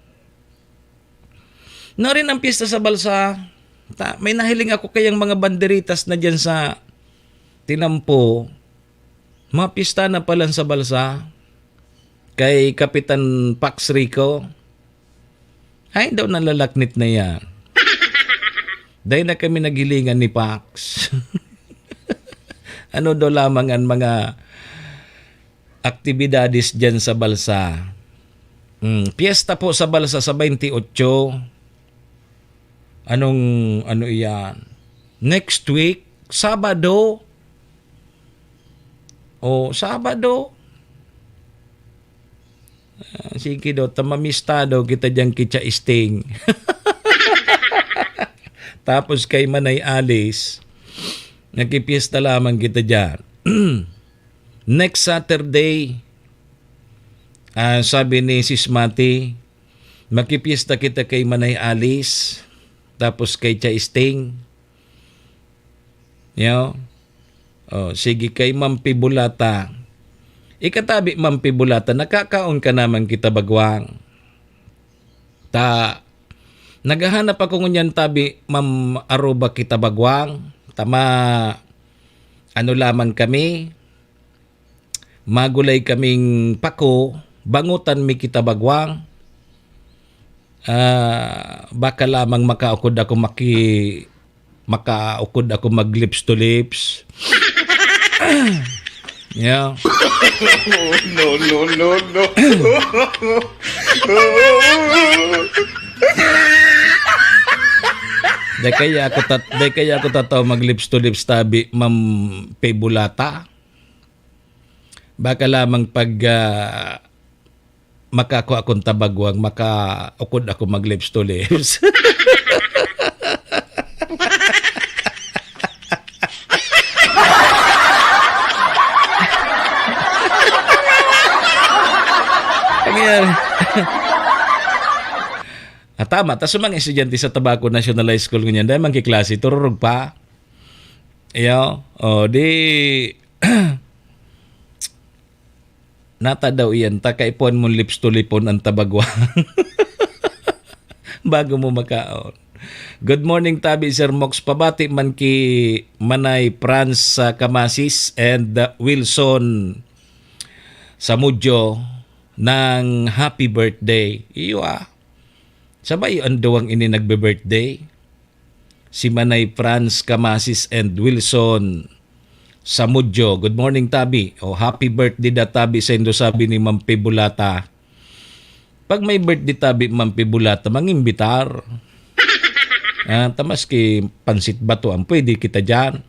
Naori ang piyesta sa Balsa. Ta-, may nahiling ako kayang mga banderitas na dyan sa tinampo. Mga piyesta na pala sa Balsa. Kay Kapitan Pax Rico. Ay, daw nalalaknit na yan. Dahil na kami naghilingan ni Pax. Ano daw lamang ang mga aktibidades dyan sa Balsa? Hmm, piyesta po sa Balsa sa twenty-eight. Anong, ano iyan? Next week, Sabado. O, Sabado. Ah, sige daw, ta mamista daw kita diyan ki Cha Sting. Tapos kay Manay Alice, nagpipiesta lamang kita diyan. Next Saturday, ah, sabi ni Sis Mati, "Makipiesta kita kay Manay Alice, tapos kay Cha Sting." Yo. Oh, sige, kay Ma'am Pibulata. Ikatabi, Ma'am Pibulata, nakakaon ka naman kita bagwang. Ta, naghahanap ako ngunyan tabi, Ma'am Aruba kita bagwang. Tama, ano lamang kami, magulay kaming pako, bangutan mi kita bagwang. Ah, baka lamang makaukod ako maki-, makaukod ako mag lips to lips. Yeah. No, no, no, no. Di kaya ako tat-, di kaya ako tataw mag lips to lips tabi, Ma'am Pebulata. Baka lamang pag, ah, makakua akong tabagwang, makaukod ako mag lips to lips. Ano yan? Ah, tama. Tas yung mga estudyante sa Tabaco National High School ngunyan, dahil man kiklase, tururog pa. Iyo. O, di, nata daw iyan, ta kaipuhan mo lips to lipon ang tabagwang. Bago mo makaon. Good morning, tabi, Sir Mox. Pabati man ki Manay Franz sa Camasis and, uh, Wilson Samudyo ng happy birthday. Iyo, ah. Sabay an duwang ini nagbe-birthday. Si Manay Franz Camasis and Wilson Samudyo. Good morning, tabi. O, happy birthday da, tabi, saindo, sabi ni Ma'am Pibulata. Pag may birthday, tabi, Ma'am Pibulata, mangimbitar. Ah, ta maski pansit bato ang pwede kita diyan.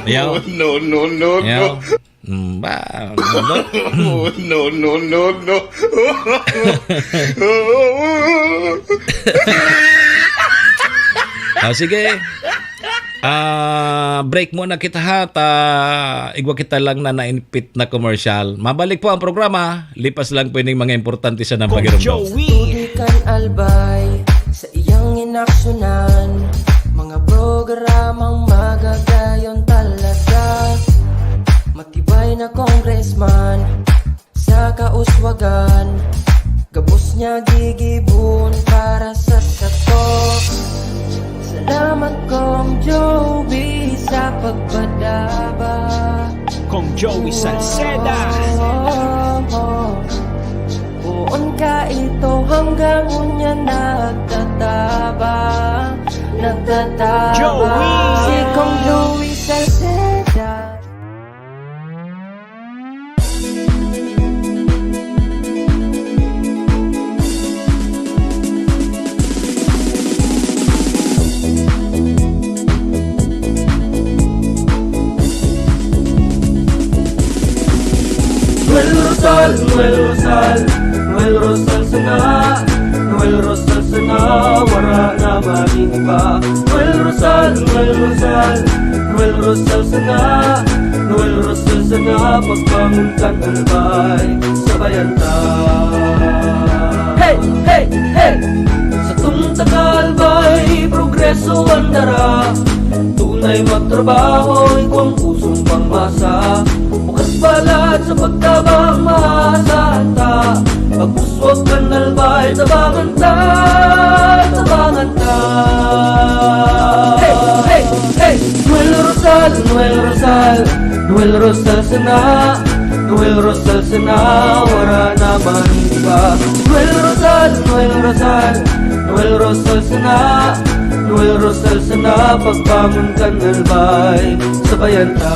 Yaw. No, no, no, no. Yaw. Mm, ba, ano ba? Oh, no, no, no, no. Ah, sige. Ah, break muna kita, ha, ta igwa kita lang na nainpit na commercial. Mabalik po ang programa. Lipas lang po ining mga importante sa Kong nagpagirumdom. Joey. Tudikan Albay sa iyang inaksyonan, mga programang magagayon talaga. Matibay na congressman sa kauswagan, gabos niya gigibon para sa sato. Salamat, Kong Joey, sa pagpadaba. Kong Joey Salceda. Poon ka ito hanggang unya nagtatabang, nagtatabang. Joey. Si Kong Joey Salceda. Noel Rosal, Noel Rosal, Noel Rosal sana, Noel Rosal sana, wara na man iba. Noel Rosal, Noel Rosal, Noel Rosal sana, Noel Rosal sana, pagbangon kan Albay, sabayan ta. Hey, hey, hey! Satong taga Albay, progreso an dara. Tunay magtrabaho, igwang pusong pangmasa. Bukas balat sa pagtabang, maasahan ta. Pag-uswag kan Albay, tabangan ta, tabangan ta. Hey, hey, hey! Noel Rosal, Noel Rosal, Noel Rosal sana, Noel Rosal sana, wara na man iba. Noel Rosal, Noel Rosal, Noel Rosal sana, Noel Rosal sana, pagbangon kan Albay, sabayan ta.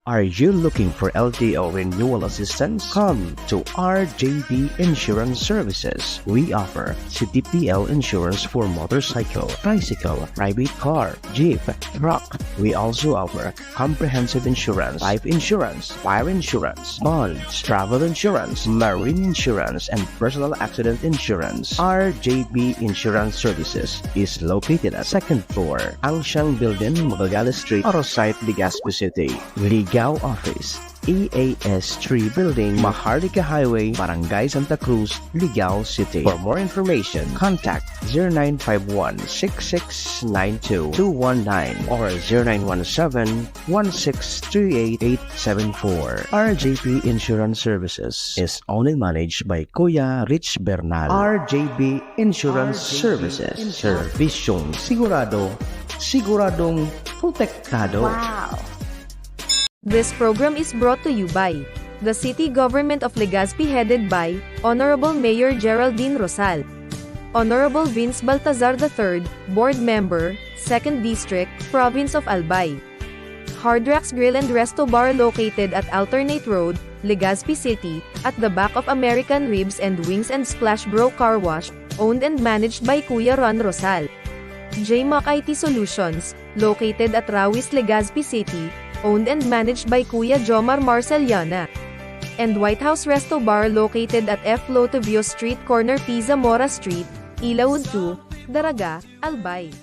Are you looking for L T O renewal assistance? Come to R J B Insurance Services. We offer C D P L insurance for motorcycle, tricycle, private car, jeep, truck. We also offer comprehensive insurance, life insurance, fire insurance, bonds, travel insurance, marine insurance, and personal accident insurance. R J B Insurance Services is located at second floor, Ancient Building, Magallanes Street, Arosite, Legazpi City. Ligao Office, E A S three Building, Maharlika Highway, Barangay Santa Cruz, Ligao City. For more information, contact zero nine five one, six six nine two, two one nine or zero nine one seven, one six three eight, eight seven four. R J P Insurance Services is owned and managed by Kuya Rich Bernal. R J B Insurance Services. Servisyong sigurado, siguradong protektado. Wow! This program is brought to you by the City Government of Legazpi, headed by Honorable Mayor Geraldine Rosal, Honorable Vince Baltazar the third, Board Member, Second District, Province of Albay. Hard Rocks Grill and Resto Bar, located at Alternate Road, Legazpi City, at the back of American Ribs and Wings and Splash Bro Car Wash, owned and managed by Kuya Ron Rosal. J Mac I T Solutions, located at Rawis, Legazpi City, owned and managed by Kuya Jomar Marceliana. And White House Resto Bar, located at F Lotovio Street, corner P Zamora Street, Ilaud two, Daraga, Albay.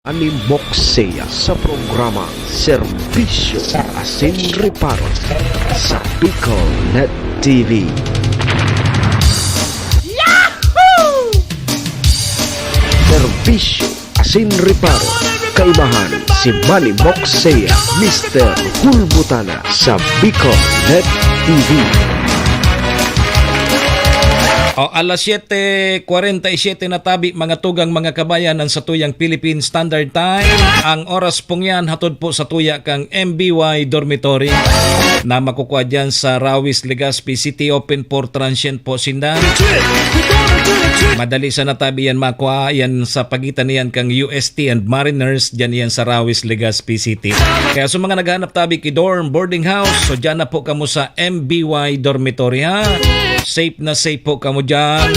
Manny Moxea sa programa Serbisyo Asin Reparo sa Bicol Net T V. Yahoo! Serbisyo Asin Reparo, kaimahan si Manny Moxea, Mister Hulbutana sa Bicol Net T V. O, alas siyete kwarenta y siyete na tabi, mga tugang, mga kabayan, ang satuyang Philippine Standard Time. Ang oras pong yan, hatod po sa tuya kang M B Y Dormitory na makukuha dyan sa Rawis, Legazpi City. Open for transient po sinda. Madali sa natabi yan makwa, yan sa pagitan niyan kang U S T and Mariners, dyan yan sa Rawis, Legazpi City. Kaya sa mga naghahanap tabi ki dorm, boarding house, so dyan na po kamo sa M B Y Dormitory, ha? Safe na safe po kamo dyan.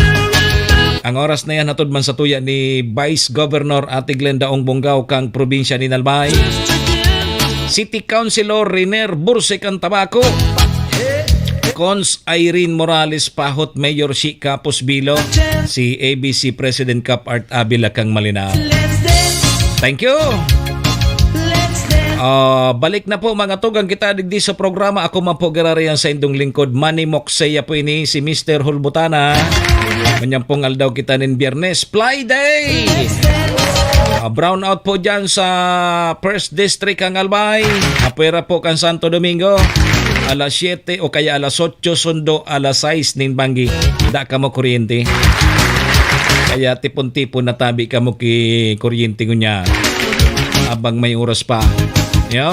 Ang oras na yan, hatod man sa tuya ni Vice Governor Ate Glenda Ong Bongao kang probinsya ni Albay. City Councilor Riner Burse kang Tabaco. Cons Irene Morales Pahot, Mayor Shi Kapos Bilo, si A B C President Cap Art Avila kang Malinao. Thank you. Ah, balik na po, mga tugang, kita digdi sa programa. Ako man po, girarihan sa indong lingkod, Manny Moksea po ini, si Mister Hulbutana. Manyan pong aldaw kita nin Biyernes, Fly Day. Ah, brown out po dyan sa First District ang Albay. Apwera po kan Santo Domingo. Alas siyete o kaya alas otso sundo alas sais nin banggi. Da kamo kuryente. Kaya tipon-tipon na tabi kamo ki kuryente ngunyan. Abang may oras pa. Yo.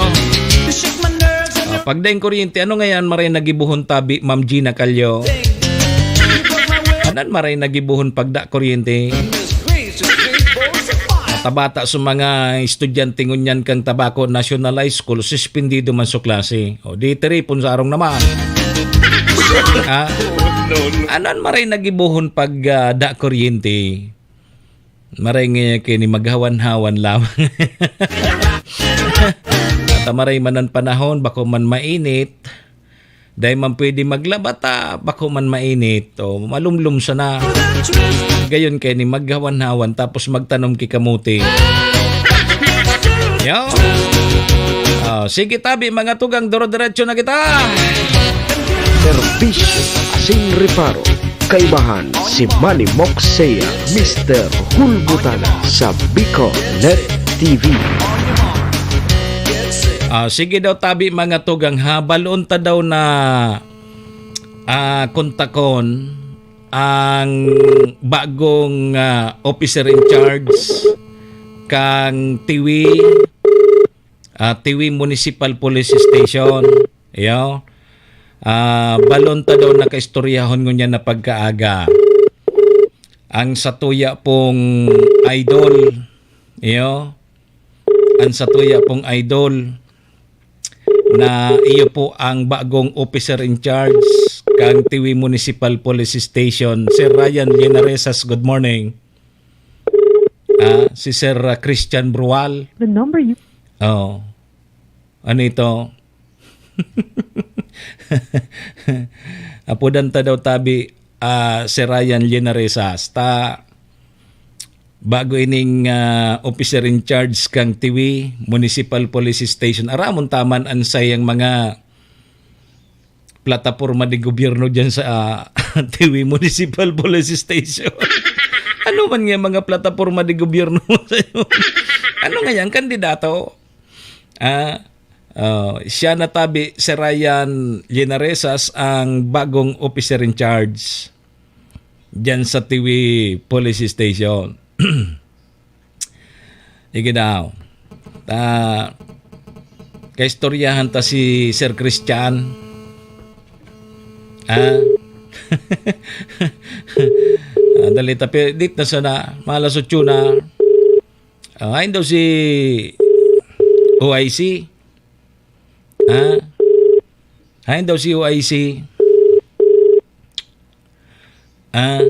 Ah, pag daing kuryente, ano ngayan maray nagibuhon tabi, Ma'am Gina Calyo? Anan maray nagibuhon pagda kuryente? Tabata sa mga estudyante ngunyan kang Tabaco National High School, suspendido man sa klase. O, di tiripon sa arong naman. Ha? Anan maray nagibuhon pag, ah, da kuryente? Maray nga kini maghawan-hawan lamang. At maray man an panahon, bako man mainit. Dai man pwede maglaba ta bako man mainit. O, malumlom sana. Gayon kini maghawan-hawan tapos magtanom ki kamote. Yo. Ah, sige tabi, mga tugang, duro-diretso na kita. Serbisyo asin reparo. Kaibahan si Manny Moksea, Mister Hulbutana sa Biconet T V. Ah, sige daw tabi, mga tugang, ha, balon ta daw na, ah, kontakon ang bagong, ah, officer in charge kang Tiwi, ah, Tiwi Municipal Police Station. Iyo. Ah, balon ta daw na kaistoryahon ngunyan na pagkaaga. Ang satuya pong idol, iyo. Ang satuya pong idol na iyo po ang bagong officer in charge kang Tiwi Municipal Police Station, Sir Ryan Linaresas. Good morning. Ah, si Sir, ah, Christian Brual. The number you Oh. Ano ito? Apodan ta daw tabi, ah, si Ryan Linaresas. Ta, bago ining, ah, officer in charge kang Tiwi Municipal Police Station. Aramon ta man an sayang mga plataporma de gobyerno diyan sa, ah, Tiwi Municipal Police Station. Ano man nga mga plataporma de gobyerno mo sa'yo? Ano nga yan, kandidato? Ah, oh, siya na tabi, si Ryan Linaresas ang bagong officer in charge diyan sa Tiwi Police Station. Sige daw. Ta, kaistoryahan ta si Sir Christian. Ah? Ah, dali ta, pi-, dit na sana, malas otso na. Ah, hain daw si O I C? Ha? Hain daw si O I C? Ah?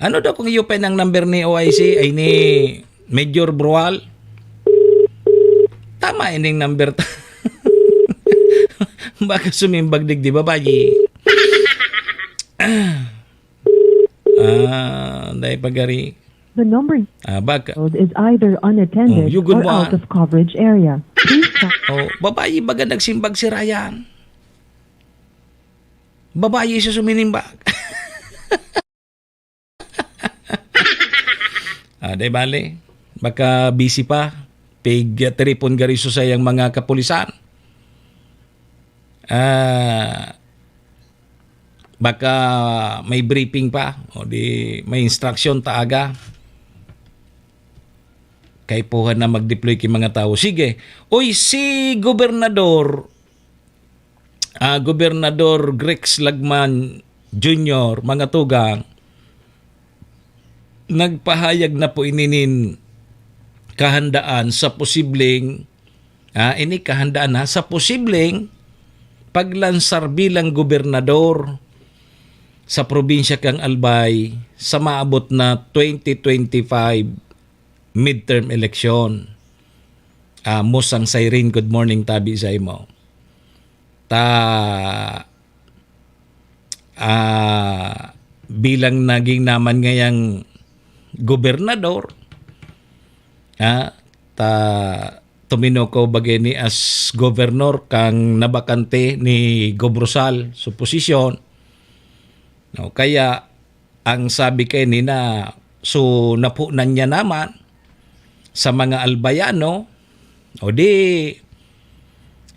Ano daw kung iyo pa ang number ni O I C, ay ni Major Brual? Tama ining number ta. Baka sumimbag digdi, babayi. Ah, dai pagari. The number Ah, baka. dialed is either unattended Oh, you good or mo, ah. out of coverage area. Please try. Oh, babayi baga nagsimbag si Ryan. Babayi siya suminimbag. Ah, di bale. Baka busy pa. Pig, ah, tripon gari sa sayang mga kapulisan. Ah, Baka may briefing pa, o di may instruction ta aga. Kaipuhan na mag-deploy ki mga tawo. Sige. Uy, si Gobernador, ah, Gobernador Grex Lagman Junior, mga tugang, nagpahayag na po ini nin kahandaan sa posibleng, ah, ini kahandaan na sa posibleng paglansar bilang gobernador sa probinsya kan Albay sa maabot na twenty twenty-five midterm election. Ah, Musang Siren, good morning tabi sa imo. Ta, ah, bilang naging naman ngayang gobernador, ah, ta, tuminukaw bagay ni as gobernador kang nabakante ni Gob Rosal sa posisyon. No, kaya ang sabi kay nina, so napunan niya naman sa mga Albayano, o di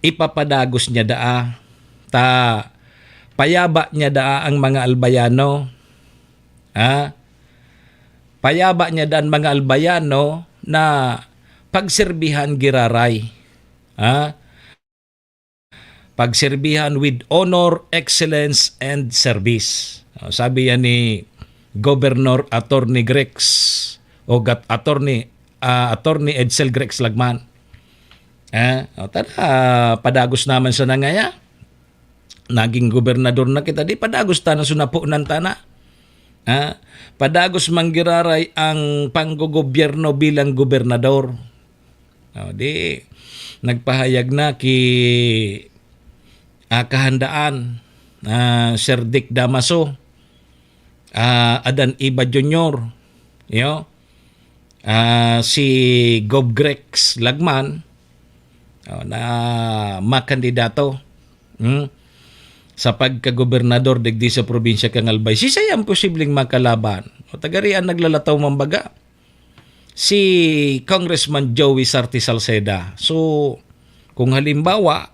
ipapadagos niya daa, ta payaba niya daa ang mga Albayano. Ha? Payaba niya daan mga Albayano na pagserbihan giraray. Ha? Pagserbihan with honor, excellence, and service. O, sabi yan ni Governor Attorney Grex o Gat-, Attorney, ah, Attorney Edsel Grex Lagman. Eh, o, tada, padagos naman sa nangaya. Naging gobernador na kita, di padagos ta na sunapunan ta na. Ha? Padagos manggiraray ang panggogobyerno bilang gobernador. O, di, nagpahayag na ki, ah, kahandaan, ah, Sir Dick Damaso, ah, Adan Iba Junior, yo, ah, si Gov Grex Lagman, o, na makandidato, hmm, sa pagkagobernador digdi sa probinsya kan Albay. Sisay ang posibleng makalaban? O, tagarian naglalataw man baga? Si Congressman Joey Sarte Salceda. So, kung halimbawa,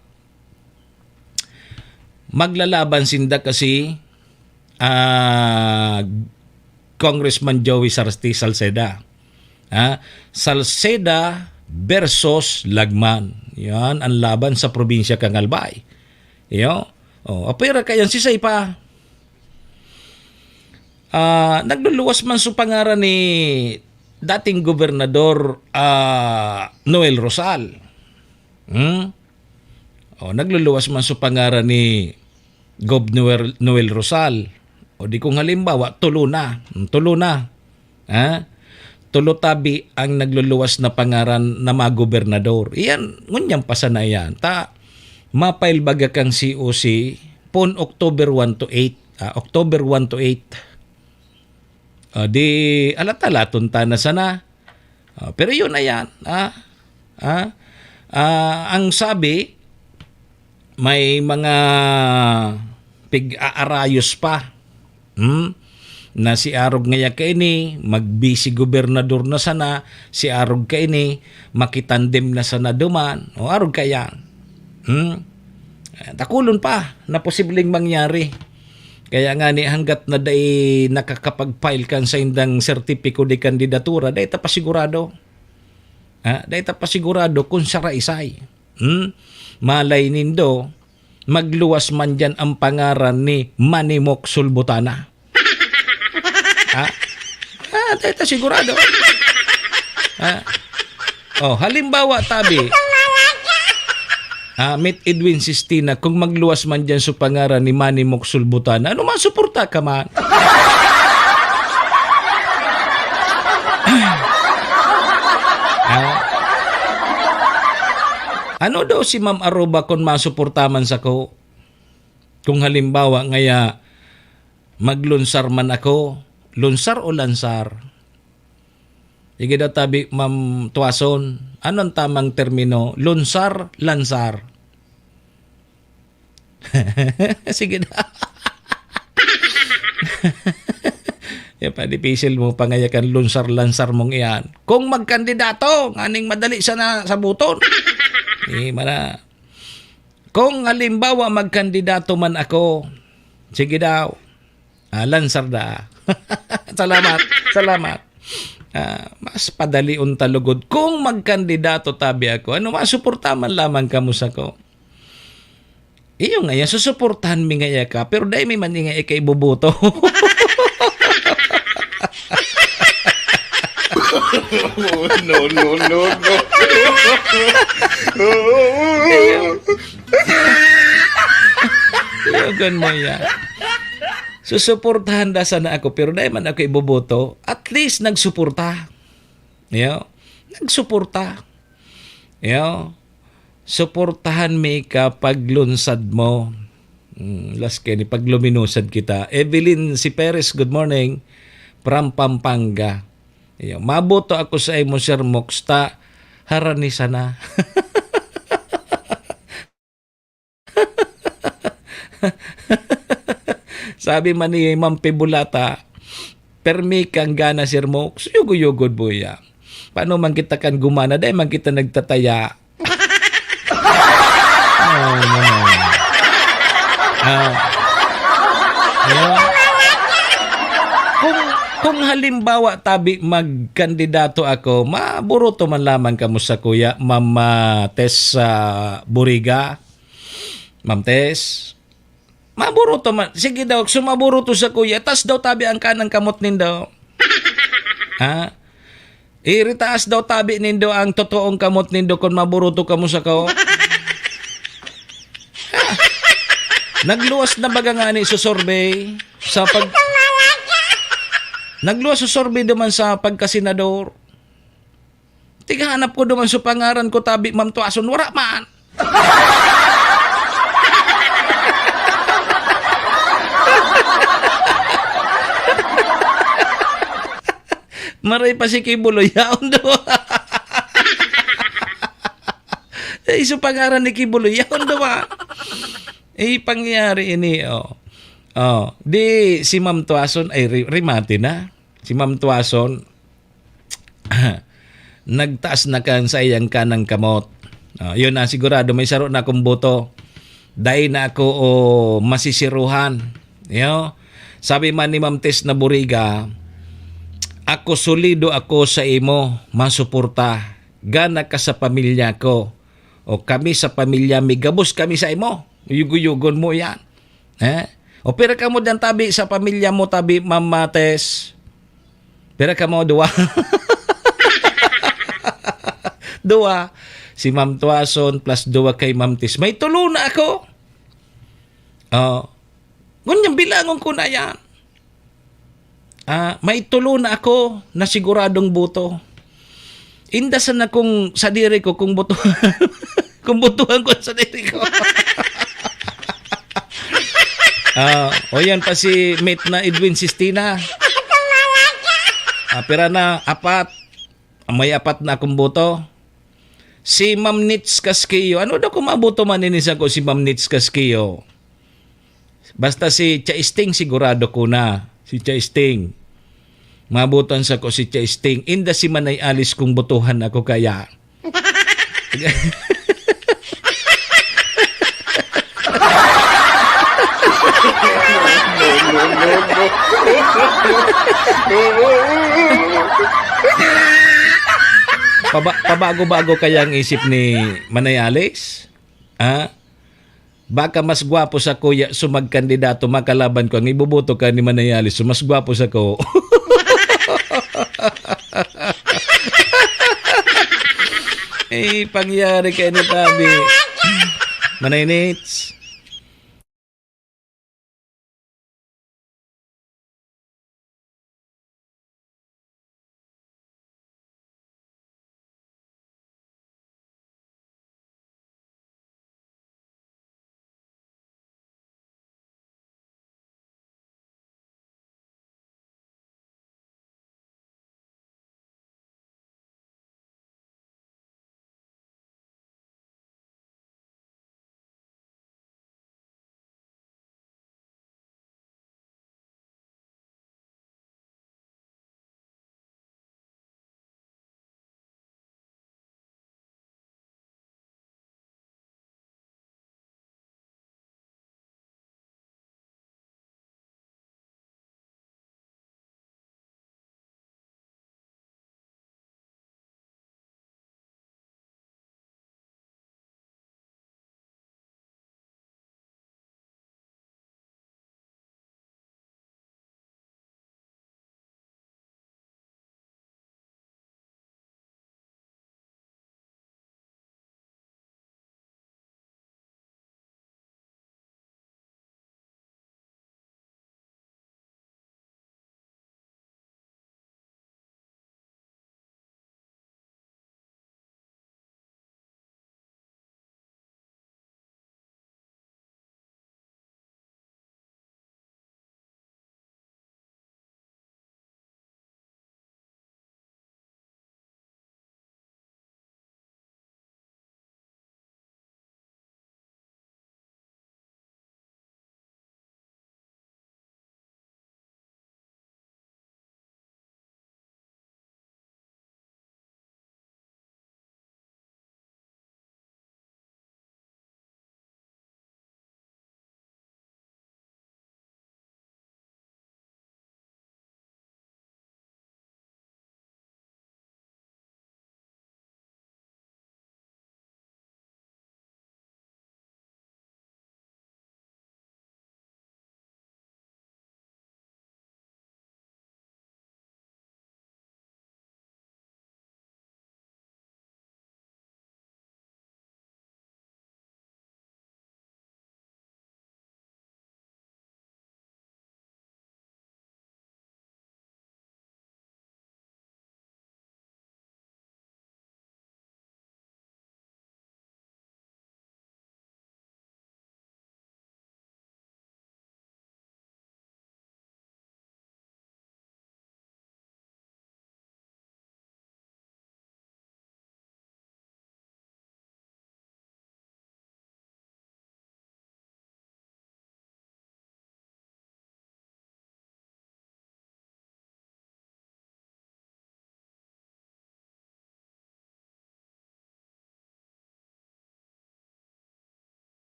maglalaban sinda kasi, ah, Congressman Joey Sarte Salceda. Ha? Salceda versus Lagman. Yan ang laban sa probinsya kan Albay. Yo. Oh, apira kayan si Say pa. Ah, nagluluwas man sa pangaran ni dating gobernador, ah, Noel Rosal. Hmm? Oh, nagluluwas man sa pangaran ni Gov Noel, Noel Rosal. O di kung halimbawa, tulo na. Hmm, tulo na. Ha? Tulo tabi ang nagluluwas na pangaran na magobernador. Iyan, ngunyan pa sana yan. Ta, mapail baga kang C O C, pon October one to eight. Ah, October one to eight. Ah, di, alat-alaton ta na sana. Ah, pero yun na yan. Ah, ah, ah, ang sabi, may mga pig-aarayos pa. Hmm? Na si arog ngaya kaini, mag-vice gobernador na sana, si arog kaini, makitandem na sana duman. O, arog kaya. Hmm? Eh, dakulon pa na posibleng mangyari. Kaya nga ni, hanggat na dai nakakapag-file kan saindang sertipiko de kandidatura, dai ta pa sigurado. Ha? Dai ta pa sigurado kung saraisay. Hmm? Malay nindo, magluwas man diyan ang pangaran ni Manimok Sulbutana. Ha? Ah, dai ta sigurado. Ha? Oh, halimbawa, tabi. Ah, Mit Edwin Sistina, kung magluwas man diyan sa pangaran ni Manimok Sulbutana, ano, masuporta ka man? Ah? Ano daw si Ma'am Aruba kung masuporta man sako? Kung halimbawa ngaya, maglunsar man ako, lunsar o lansar? Sige daw, tabi, Ma'am Tuason, ano ang tamang termino? Lunsar, lansar? Sige na. Yan pa, dipisil mo pangayakan lunsar-lansar mong iyan. Kung magkandidato, nganing madali sana sabuton. Di man na. Kung halimbawa magkandidato man ako, Sige daw. Ah, lansar da. Salamat, salamat. Ah, mas padali unta lugod kung magkandidato tabi ako. Ano, masuporta man lamang kamo sako. Iyo nga yan, susuportahan mi nga iya ka, pero dai mi man nga ika iboboto. No, no, no, no. Iyo. Iyogon mo yan. Susuportahan da sana ako, pero dai man ako iboboto. At least, nagsuporta. Iyo. Nagsuporta. Iyo. Suportahan mi ka paglunsad mo. Hmm, las kini, pagluminusad kita. Evelyn si Perez, good morning. From Pampanga. Iyo. Maboto ako sa imo, Sir Mox, ta harani sana. Sabi man ni Ma'am Pibulata, "Permi kang gana, Sir Mox, yugo-yugod mo ya. Paano man kita kan gumana? Dai man kita nagtataya." Oh, naman. Ah. Ayan. Kung, kung halimbawa, tabi, magkandidato ako, maburuto man lamang kamo sa kuya, Ma'am, ah, Tess, ah, Buriga. Ma'am Tess, maburuto man. Sige daw, so maburuto sa kuya, tas daw tabi ang kanang kamot nindo. Ha? Iritaas daw tabi nindo ang totoong kamot nindo kun maburuto kamo sako. Nagluwas na baga ngani sa survey sa pag-, nagluwas sa survey duman sa pagkasenador. Tighanap ko duman sa pangaran ko, tabi, Ma'am Tuason, wara man. Maray pa si Kibuloy, yaon daw. Eh, sa pangaran ni Kibuloy, yaon daw, ah. Eh, pangyayari ini, oh. Oh, di si Ma'am Tuason ay ri-, rimate na. Si Ma'am Tuason, nagtaas na kan saiyang kanang kamot. Ah, yun na, sigurado may saro na akong boto. Dai na ako, oh, masisiruhan. Yo? Sabi man ni Ma'am Tess Naburiga, "Ako, solido ako sa imo, masuporta. Gana ka sa pamilya ko. O kami sa pamilya mi, gabos kami sa imo." Yugo-yugon mo yan. Eh? O pira kamo diyan, tabi, sa pamilya mo, tabi, Ma'am Tess? Pira kamo? Duwa. Duwa. Si Ma'am Tuason plus duwa kay Ma'am Tess. May tulo na ako. Oh. Ngunyan, bilangon ko na yan. Ah, may tulo na ako na siguradong boto. Inda sana kung sadiri ko, kung botohan, kung botohan ko sadiri ko. Ah, o yan pa si Met na Edwin Sistina. Ah, pira na? Apat. May apat na akong boto. Si Ma'am Nits Casquillo. Ano daw kung maboto man ini sako si Ma'am Nits Casquillo? Basta si Chaisting, sigurado ko na. Si Chaisting. Mabotohan sako si Chaisting. Inda si Manay Alice kung botohan ako kaya. Paba-, pabago-bago kaya ang isip ni Manay Alice? Ha? Baka mas gwapo sa kuya, so magkandidato, makalaban ko, ang iboboto ka ni Manay Alice, so mas gwapo sa ko. Eh, pangyari kayo ni Tabi. Manay Nits,